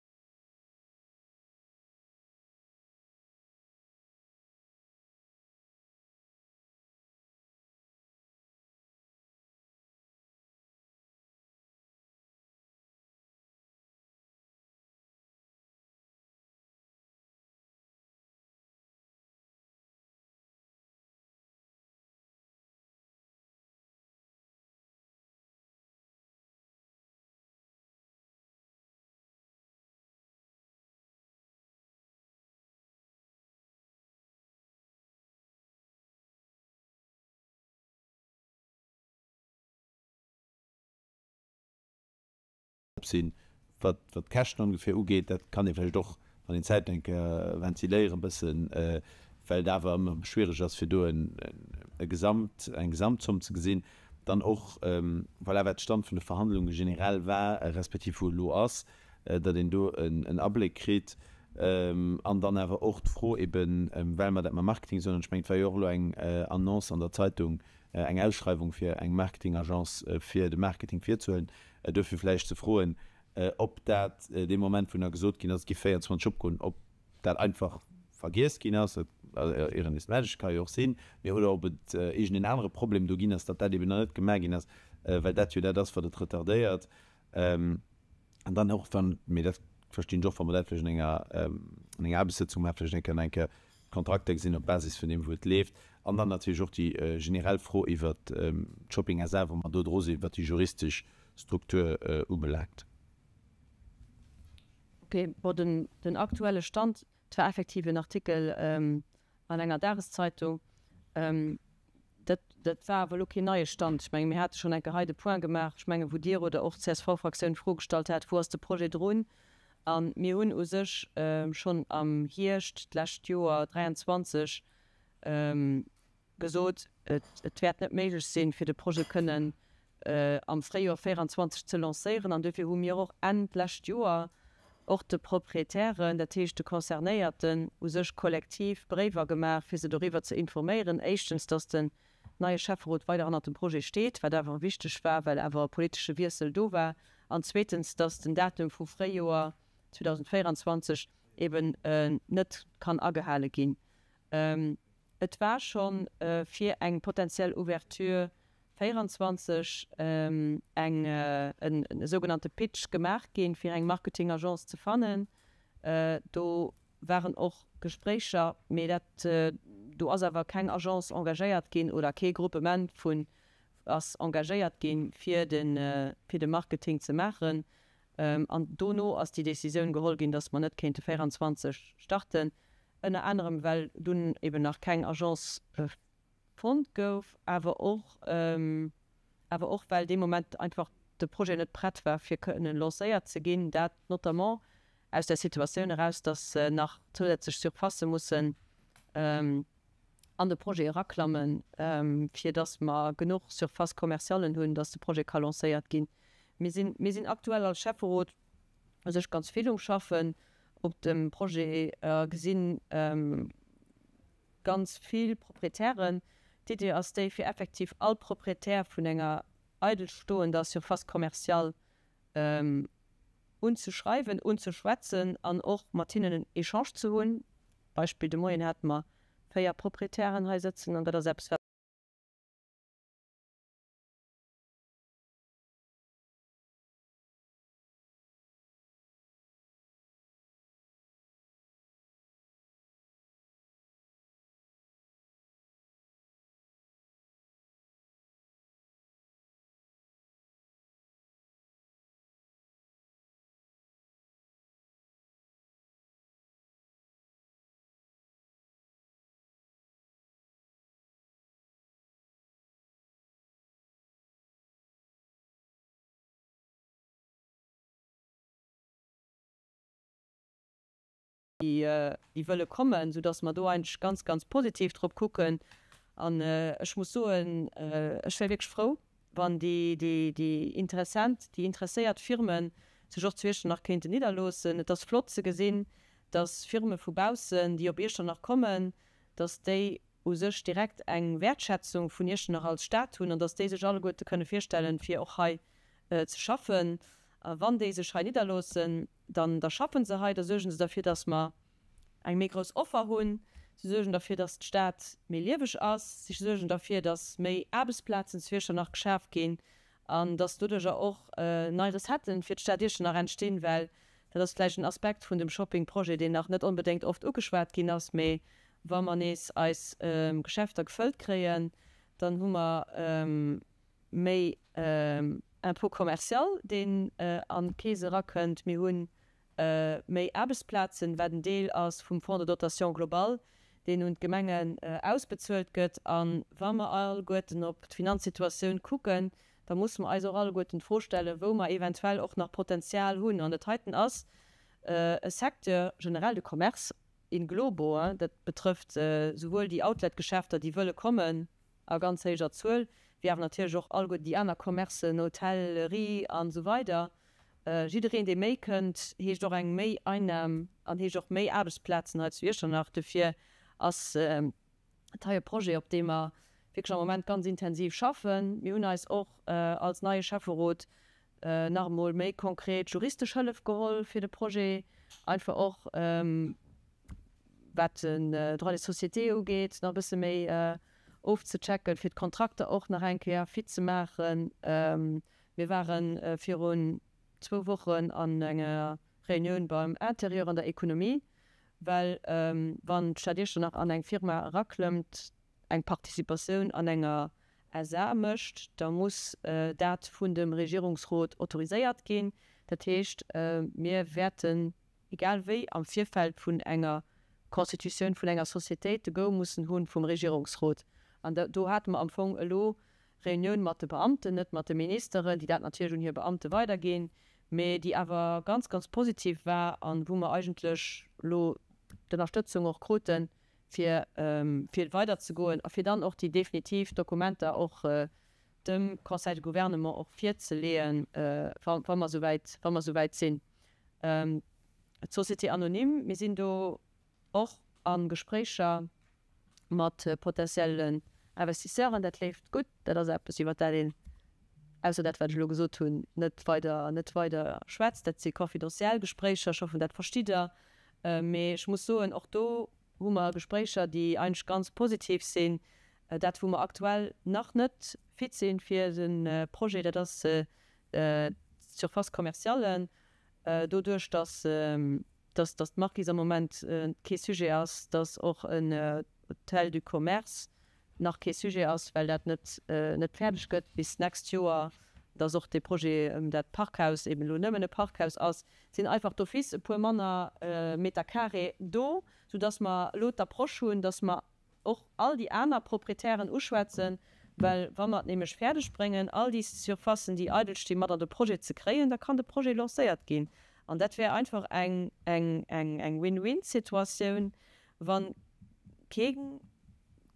drop sinn, wat d'Käschten ongeféier ugeet. Dat kann ee vläicht och, wann een Zäit eng Kéier ventiléieren e bëssen, well et awer ëmmer schwiereg ass, fir do e Gesamt, eng Gesamtzomm ze gesinn. Dann och, voilà, wat Stand vun de Verhandlunge generell war, respektiv wou e lo ass, datt een do en Abléck kritt. An dann awer och d'Fro eben, well mer dat mam Marketing soen, an ech mengen, et war jo och elo eng Annonce an der Zeitung, eng Ausschreiwung fir eng Marketing-Agence fir de Marketing virzehuelen, duerfir vläicht ze froen, ob dat dee Moment, wou nach gesot ginn ass, et gi 24 opgoen, ob dat einfach vergiess ginn ass, Ieren is magic, ka jo och sinn, mee oder ob et iergendeen anere Problem do ginn ass, datt dat eben nach net gemaach ginn ass, well dat jo dat ass, wat et retardéiert. An dann och wann, mee dat verstinn ech och, wa mer dat vläicht an enger, an enger Aarbechtssëtzung maachen, vläicht eng Kéier eng Kéier d'Kontrakter gesinn op Basis vun deem, wou et leeft. An dann natierlech och déi generell Fro iwwert d'Shopping SA, wou mer do dru sinn, wat déi juristesch Struktur ubelaangt. Ok, bon, den, den aktuelle Stand, et war effektiv en Artikel an enger Dageszeitung, dat, dat war awer elo keen neie Stand. Ech menge mir hate schonn eng Kéier hei de Point gemaach, ech menge wou Dir oder och d'CSV-Fraktioun d'Fro gestallt hat, wou ass de Projet drun? A mir hunn u sech schonn am Hierscht d'lescht Joer 23 gesot, et wäert net méiglech sinn, fir de Projet kënnen am Fréijoer 24 ze lancéieren. An dofir hu mir och Enn d'lescht Joer och de Proprietären, dat heescht de Concernéierten, u sech kollektiv Bréiwer gemaach, fir se doriwwer ze informéieren, éischtens, datt den neie Schäfferot weider hannert dem Projet steet, wat awer wichteg war, well awer e politesche Wiessel do war, an zweetens, datt den Datum vu Fréijoer 2024 eben net kann agehale ginn. Et war scho fir eng potentiell Ouverture 24 eng e sougenannte Pitch gemaach ginn, fir eng Marketing-Agence ze fannen. Do waren och Gespréicher, mee dat do ass awer keng Agence engagéiert ginn oder kee Gruppement vun ass engagéiert ginn, fir de fir de Marketing ze maachen. An dono ass déi Décisioun geholl ginn, datt mer net kéinte 24 starten, ënner anerem well dunn eben nach keng Agence fonnt gouf, awer och awer och well dee Moment einfach de Projet net prett war fir kënnen lancéiert ze ginn, dat notamment aus der Situatioun eraus, datt nach zousätzlech Surfacë mussen an de Projet eraklammen, fir datt mer genuch Surfaces commerciallen hunn, datt de Projet ka lancéiert ginn. Mir sinn, mir sinn aktuell als Schäfferot u sech ganz vill um Schaffen op dem Projet a gesinn ganz vill Proprietären. D'Idee ass déi, fir effektiv all Proprietär vun enger eidelstoender Surface commerciale unzeschreiwen, unzeschwätzen an och mat hinnen en Echange ze hunn. Beispill, de Moien hate mer 4 Proprietären hei sëtzen an dat ass eppes, wat. Déi wëlle kommen, soudass mer do eigentlech ganz, ganz positiv drop kucken. An ech muss soen, ech wär wierklech frou, wann déi, déi Interessent, déi interesséiert Firme sech och zu Iechternach kéinten nidderloossen. Et ass flott ze gesinn, dass Firme vu baussen, déi op Iechternach kommen, dass déi u sech direkt eng Wäertschätzung vun Iechternach als Stad hunn an dass déi sech alleguerte kënne virstellen, fir och hei ze schaffen. A wann déi sech hei nidderloossen, dann da schaffen se hei, da suergen se derfir, dass mer eng méi grouss Offer hunn, se suergen derfir, dass d'Stad méi lieweg ass, si suergen derfir, dass méi Aarbechtsplazen zu Iechternach geschaf ginn an dass doduerjer och nei Recetten fir d'Stad Iechternach entstinn, well dat ass vläicht en Aspekt vun dem Shopping-Projet, deen nach net onbedéngt oft ugeschwat ginn ass, mee wa mer nees eis Geschäfter gefëllt kréien, dann hu mer méi Impôt commercial, deen an d'Keess erakënnt. Mir hu méi Aarbechtsplazen, wat en Deel ass vum Fonds de dotation globale, deen un d'Gemengen ausbezuelt gëtt. A wa mer alleguerten op d'Finanzsituatioun kucken, Da musse mer eis och alleguerten d'Fro stellen, wou mer eventuell och nach Potenzial hunn. An dat heiten ass e Secteur, generell de Commerce in globo, dat betrëfft souwuel déi Outlet-Geschäfter, déi wëlle kommen a ganz héijer Zuel, wéi awer natierlech och alleguerten déi aner Commercen, Hotellerie an esou weider. Jiddereen, dee méi kënnt, heescht och eng méi Einnam an heescht och méi Aarbechtsplazen hei zu Iechternach. Dofir ass et hei e Projet, op deem mer wierklech am Moment ganz intensiv schaffen. Mir hunn eis och als neie Schäfferot nach emol méi konkret juristesch Hëllef geholl fir de Projet, einfach och wat den Droit des sociétés ugeet, nach e bësse méi ofzechecken, fir d'Kontrakter och nach eng Kéier fit ze maachen. Mir ware virun zwou Wochen an enger Reunioun beim Intérieur an der Economie, well wann d'Stad Iechternach an eng Firma eraklëmmt, eng Participatioun an enger SA mécht, da muss dat vun dem Regierungsrot autoriséiert ginn. Dat heescht, mir wäerten egal wéi am Virfeld vun enger Constitutioun vun enger Sociétéit de Go mussen hu vum Regierungsrot. An do hate mer am Fong elo Reunioun mat de Beamten, net mat de Ministeren, déi dat natierlech un hir Beamte weiderginn, mee déi awer ganz, ganz positiv war a wou mer eigentlech elo d'Ënnerstëtzung och kruten, fir fir weiderzegoen a fir dann och déi definitiv Dokumenter och dem Conseil de Gouvernement och virzeleeën, wa mer esouwäit, wa mer esouwäit sinn. D'Société anonyme, mir sinn do och a Gespréicher mat potentiellen Investisseuren. Dat leeft gutt. Dat ass eppes, iwwert dat een, ausser dat, wat ech elo gesot hunn, net weider, net weider schwätzt. Dat si confidentiel Gespréicher. Ech hoffen, dat verstitt Der. Mee ech muss soen, och do hu mer Gespréicher, déi eigentlech ganz positiv sinn. Dat, wou mer aktuell nach net fit sinn fir de Projet, dat ass d'Surface commerciale. Doduerch, dass dass d'Markise am Moment kee Sujet ass, dass och en Hôtel du Commerce nach kee Sujet ass, well dat net net fäerdeg gëtt bis d'nächst Joer, dass och dee Projet ëm dat Parkhaus eben elo nëmmen e Parkhaus ass, sinn einfach d'office e puer manner Meter carré do, soudass mer elo d'Approche hunn, dass mer och all déi aner Proprietären uschwätzen, well wa mer et nämlech fäerdeg bréngen, all déi Surfacen, déi eidel stinn, mat an de Projet ze kréien, da kann de Projet lancéiert ginn. An dat wär einfach eng Win-win-Situatioun, wa kee,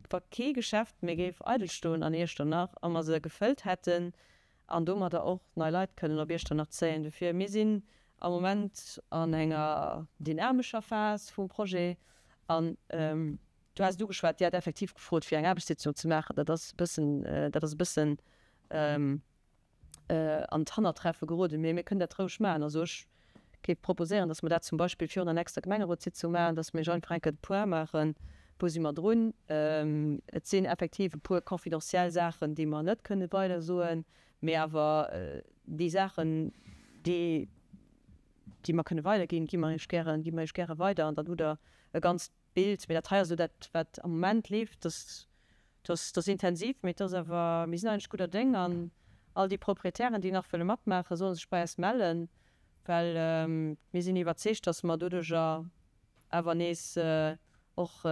wa kee Geschäft méi géif eidel stoen an Iechternach a mer se gefëllt hätten an domadder och nei Leit kënnen op Iechternach zéien. Dofir, mir sinn am Moment an enger dynamescher Phas vum Projet an du has et ugeschwat, Dir hat effektiv gefrot, fir eng Aarbechtssitzung ze maachen. Dat ass e bëssen, dat ass e bëssen an d'Hannertreffe geroden, mee mir kënnen dat roueg maachen. Also ech géif proposéieren, dass mer dat zum Beispill virun der nächster Gemengerotssitzung maachen, dass mir einfach eng Kéier de Point maachen, Wou si mer drun? Et sinn effektiv e puer confidentiel Saachen, déi mer net kënne weidersoen, mee awer déi Saachen, déi, déi mer kënne weiderginn, gi mer Iech gären, gi mer Iech gäre weider an dann hutt Der e ganzt Bild. Mee dat hei ass elo dat, wat am Moment leeft. Dass Dat ass intensiv, mee et ass awer, mir sinn eigentlech gudder Déng an all déi Proprietären, déi nach wëlle matmaachen, solle sech bei eis mellen, well mir sinn iwwerzeegt, dass mer doduercher awer nees och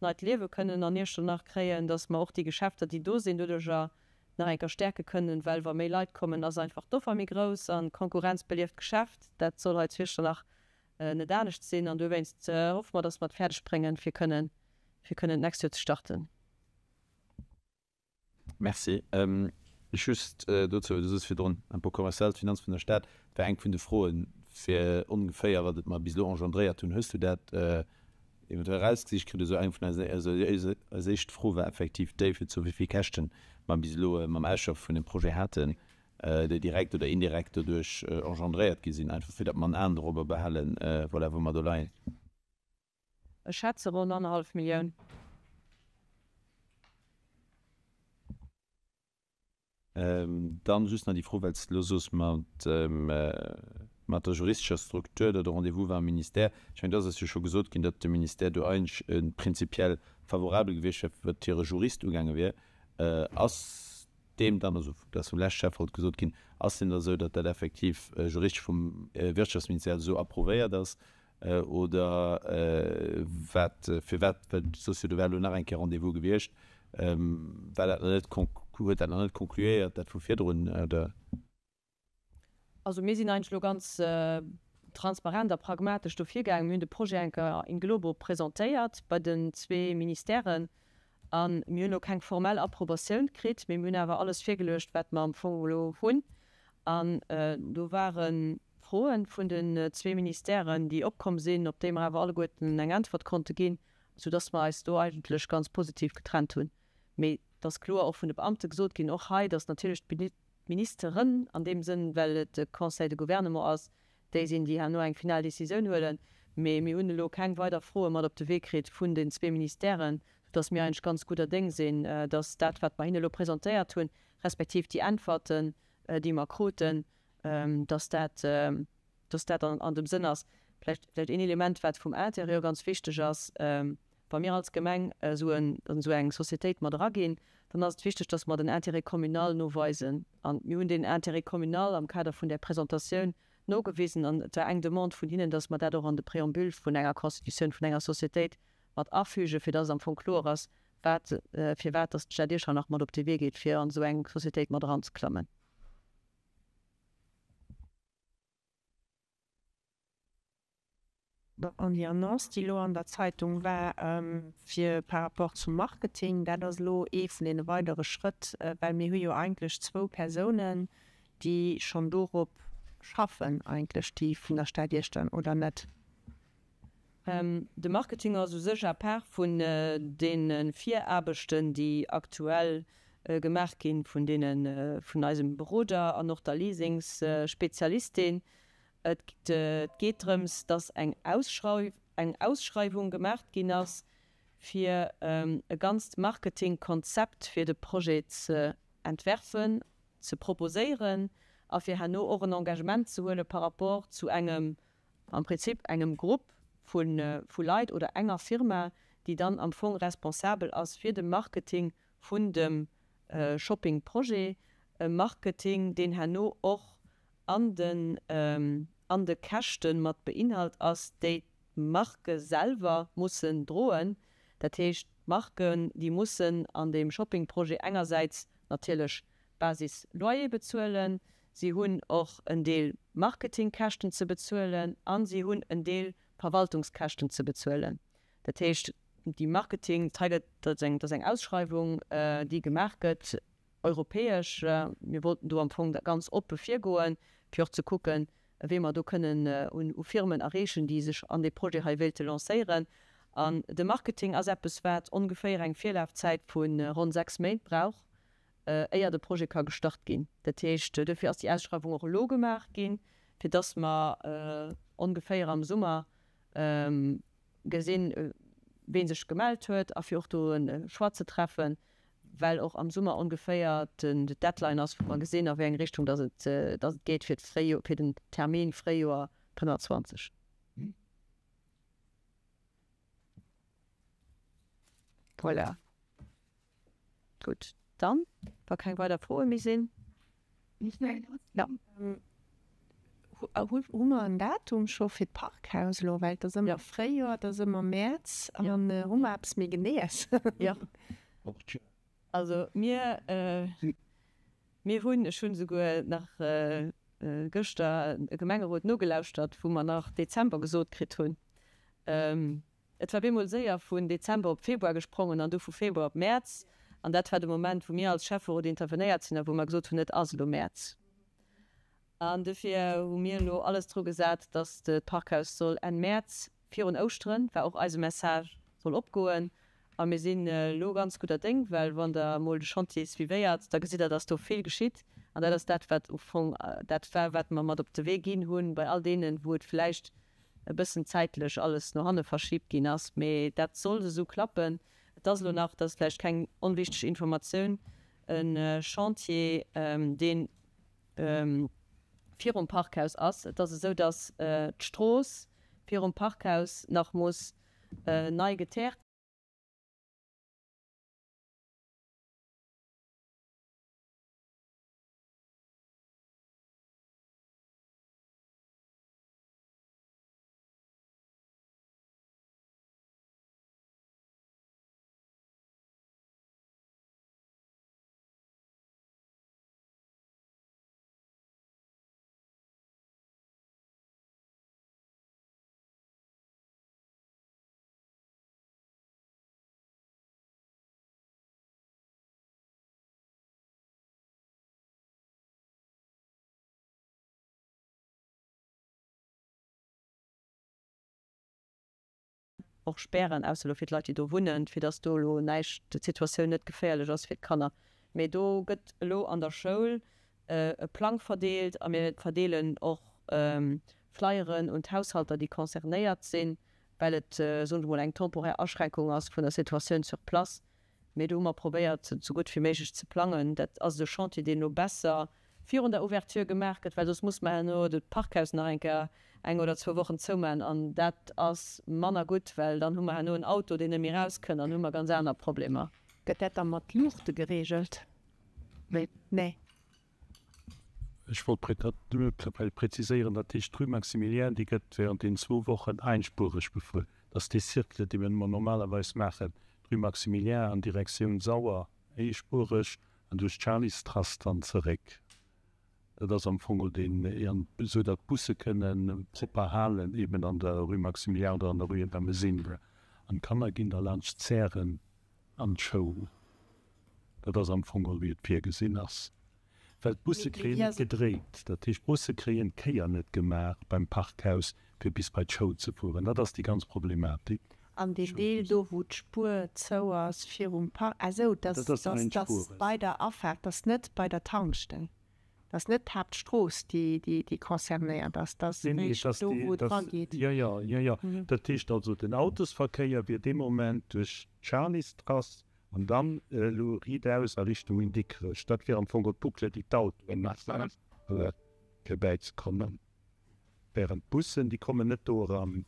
neit Liewe kënnen an Iechternach kréien, dass mer och déi Geschäfter, déi do sinn, doduercher nach eng Kéier stäerke kënnen, well wa méi Leit kommen, ass einfach d'Offer méi grouss an d'Konkurrenz belieft d'Geschäft. Dat soll hei zu Iechternach net anescht sinn an dowéinst hoffe mer, dass mer et fäerdeg bréngen, fir kënnen fir kënnen d'nächst Joer ze starten. Merci. Just dozou, du soos virdrun, Impôt commercial, d'Finanz vun der Stad war eng vun de Froen, fir ongeféier wat et mer bis elo engendréiert hunn. Hues du dat eventuell erausgesicht kritt? Esou eng vun eisen, also eis éischt Fro war effektiv déi, fir ze soen, wéi vill Käschten mer bis elo mam Ausschaffe vun dem Projet haten. déi direkt oder indirekt doduerch engendréiert gi sinn, einfach fir datt mer en Aen dorobber behalen, voilà, wou mer do leien. Ech schätze ronn annerhallef Millioun. Dann just nach déi Fro, well s de elo soos mat mat der juristescher Struktur, datt e Rendez-vous war am Ministère. Ech mengen, et ass eis jo scho gesot ginn, datt de Ministère do eigentlech prinzipiell favorabel gewiescht wär, wat hire Jurist ugaange wier. Ass deem dann, also dat ass vum leschte Schäfferot gesot ginn, ass deem da esou, datt dat effektiv juristesch vum Wirtschaftsministère esou approuvéiert ass oder wat, firwat, well du soos jo, do wär elo nach eng Kéier Rendez-vous gewiescht, war dat nach net. Huet dat nach net concluéiert, dat vu virdrun, oder? Also mir sinn eigentlech elo ganz transparent a pragmatesch do virgaangen. Mir hunn de Projet eng Kéier in globo presentéiert bei den zwee Ministèren a mir hunn elo keng formell Approbatioun kritt, mee mir hunn awer alles virgeluecht, wat mer am Fong elo hunn. An do ware Froe vun den zwee Ministèren, déi opkomm sinn, op déi mer awer alleguerten eng Äntwert konnte ginn, soudass mer eis do eigentlech ganz positiv getrennt hunn. Mee et ass kloer och vun de Beamte gesot ginn, och hei, dass natierlech d'Ministeren an deem Sënn, well et de Conseil de Gouvernement ass, déi sinn, déi herno eng final Décisioun huelen. Mee mir hunn elo keng weider Froe mat op de Wee kritt vun den zwee Ministèren, soudass mir eigentlech ganz gudder Déng sinn, dass dat, wat mer hinne elo presentéiert hunn, respektiv déi Äntwerten, déi mer kruten, dass dat, dass dat an dem Sënn ass. Vläicht, vläicht een Element, wat vum Intérieur ganz wichteg ass, Wa mir als Gemeng esou en, an esou eng Societéit mat eraginn, dann ass et wichteg, dass mer den Intérêt communal noweisen. An mir hunn deen Intérêt communal am Kader vun där Presentatioun nogewisen an et war eng Demande vun hinnen, dass mer dat och an de Préambule vun enger Constitutioun vun enger Societéit mat afügen, fir dass am Fong kloer ass, wat, firwat dass d'Stad Iechternach mat op dee Wee geet, fir an esou eng Societéit mat eranzeklammen. An déi Annonce, déi elo an der Zeitung war, fir par rapport zum Marketing, dat ass elo ee vun deene weidere Schrëtt, well mir hu jo eigentlech zwou Persounen, déi schonn dorop schaffen eigentlech, déi vun der Stad Iechternach, oder net? De Marketing ass u sech à part vun deene Viraarbechten, déi aktuell gemaach gi vun deene vun eisem Beroder an och der Leasingsspezialistin. Et geet drëms, dass eng Ausschreiwung gemaacht ginn ass, fir e ganzt Marketingkonzept fir de Projet ze entwerfen, ze proposéieren a fir herno och en Engagement ze huele par rapport zu engem, am Prinzip engem Grupp vu Leit oder enger Firma, déi dann am Fong responsabel ass fir de Marketing vun dem Shoppingprojet, e Marketing, deen herno och an den an de Käschte mat beinhalt ass, déi d'Marke selwer mussen droen. Dat heescht, d'Marken, déi mussen an deem Shoppingprojet engersäits natierlech Basis-Loyer bezuelen, si hunn och en Deel Marketingkäschten ze bezuelen a si hunn en Deel Verwaltungskäschten ze bezuelen. Dat heescht, déi Marketing, hei gëtt, dat ass eng Ausschreiwung, déi gemaach gëtt, europäesch. Mir wollten do am Fong ganz oppe virgoen, fir och ze kucken, wéi mer do kënnen u Firmen erreechen, déi sech an dee Projet hei wéilte lancéieren. An de Marketing ass eppes, wat ongeféier eng Virlafzäit vu ronn 6 Méint brauch, éier de Projet ka gestart ginn. Dat heescht, duerfir ass déi Ausschreiwung och elo gemaach ginn, fir dass mer ongeféier am Summer gesinn, wee sech gemellt huet a fir och do e Choix ze treffen, well och am Summer ongeféier den Deadline ass, wou mer gesinn, a wéi eng Richtung dass et dass et geet fir d'Fréijoer, fir den Termin Fréijoer 25. Voilà. Gutt, dann, wa keng weider Froe méi sinn. Jo. Hu mer en Datum scho fir d'Parkhaus elo? Well et ass ëmmer Fréijoer, et ass ëmmer Mäerz. An hu mer eppes méi Geneeës? Jo. Also mir, mir hunn, ech hunn esouguer nach gëschter e Gemengerot nogelauschtert, wou mer nach Dezember gesot kritt hunn. Et war bemol séier vun Dezember op Februar gesprongen an du vu Februar op Mäerz. An dat war de Moment, wou mir als Schäfferot intervenéiert sinn a wou mer gesot hunn, et ass elo Mäerz. An dofir hu mir elo alles dru gesat, datt d'Parkhaus soll Enn Mäerz, virun Ouschteren, war och eise Message, soll opgoen. A mir sinn elo ganz gudder Déng, well wann Der emol de Chantier suivéiert, da gesitt Der, datt do vill geschitt. An dat ass dat, wat au fong dat war, wat mer mat op de Wee ginn hunn bei all deenen, wou et vläicht e bëssen zäitlech alles no hanne verschibt ginn ass, mee dat sollt esou klappen. Et ass elo nach, dat ass vläicht keng onwichteg Informatioun, e Chantier, dee virum Parkhaus ass. Et ass esou, datt d'Strooss virum Parkhaus nach muss nei geteert. och spären, ausser elo fir d'Leit, déi do wunnen, fir dass do elo näischt, d'Situatioun net geféierlech ass fir d'Kanner. Mee do gëtt elo an der Schoul e Plang verdeelt a mir verdeelen och Flyeren un d'Haushalter, déi concernéiert sinn, well et, soen ech mol, eng temporär Aschränkung ass vun der Situatioun sur place. Mee do hu mer probéiert, et sou gutt wéi méiglech ze plangen. Dat ass e Chantier, deen elo besser virun der Ouverture gemaach gëtt, well soss muss mer herno de Parkhaus nach eng Kéier eng oder zwou Wochen zoumaachen. An dat ass manner gutt, well dann hu mer herno en Auto, deen net méi erauskënnt an hu mer ganz aner Problemer. Gëtt dat da mat Luuchte gereegelt? Nee. Ech wollt präziséieren, dat heescht, d'Rue Maximilien, déi gëtt während deenen zwou Wochen einspuereg befuer. Dat ass dee Cercle, dee mir normalerweis maachen, d'Rue Maximilien an Direktioun Sauer eespuereg an duerch d'Charlystrass dann zeréck. Dat ass am Fong deen, esou datt d'Busse kënne propper halen, eben an der Rue Maximilien oder an der Rue Ermesinde. An d'Kanner ginn da laanscht d'Zären an d'Schoul. Dat ass am Fong och, wéi et virgesinn ass. Well d'Busse kréien net gedréit. Dat heescht, d'Busse kréien d'Kéier net gemaach beim Parkhaus, fir bis bei d'Schoul ze fueren. Dat ass déi ganz Problematik. An deen Deel do, wou d'Spuer zou ass virum Park, ah sou, dass, dass, dass bei der Afaart, dass net bei der Tankstell, dass net d'Haaptstrooss, déi, déi, déi concernéiert ass, dass eréischt do, wou et erageet. Jo, jo, jo, jo. Dat heescht also, den Autosverkéier wier dee Moment duerch d'Charlystrass An dann elo riitaus a Richtung Dikrech. Dat wier am Fong och d'Boucle, déi d'Autoen maachen, fir bäizekommen. Während d'Bussen, déi kommen net do eran.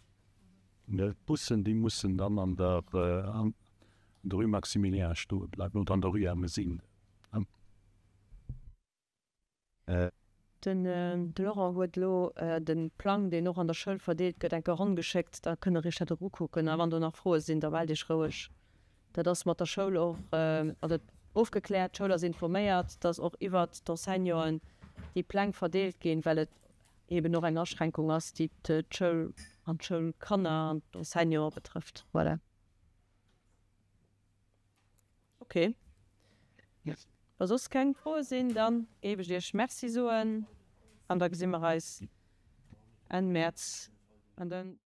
D'Bussen, déi mussen dann an der Rue Maximilien stoe bleiwen oder an der Rue Ermesinde. Den Laurent huet elo de Plang, deen och an der Schoul verdeelt gëtt, eng Kéier rongeschéckt. Da kënnt der iech dat och ukucken. A wann do nach Froe sinn, da mellt iech roueg. Dat ass mat der Schoul och also ofgekläert. D'Schoul ass informéiert, dass och iwwert d'Enseignanten déi Pläng verdeelt ginn, well et eeben och eng Aschränkung ass, déi d'Schoul an d'Schoulkanner an d'Enseignanten betrëfft. Voilà. Ok. Wa soss keng Froe sinn, da géif ech Iech Merci soen an da gesi mer eis Enn Mäerz an der.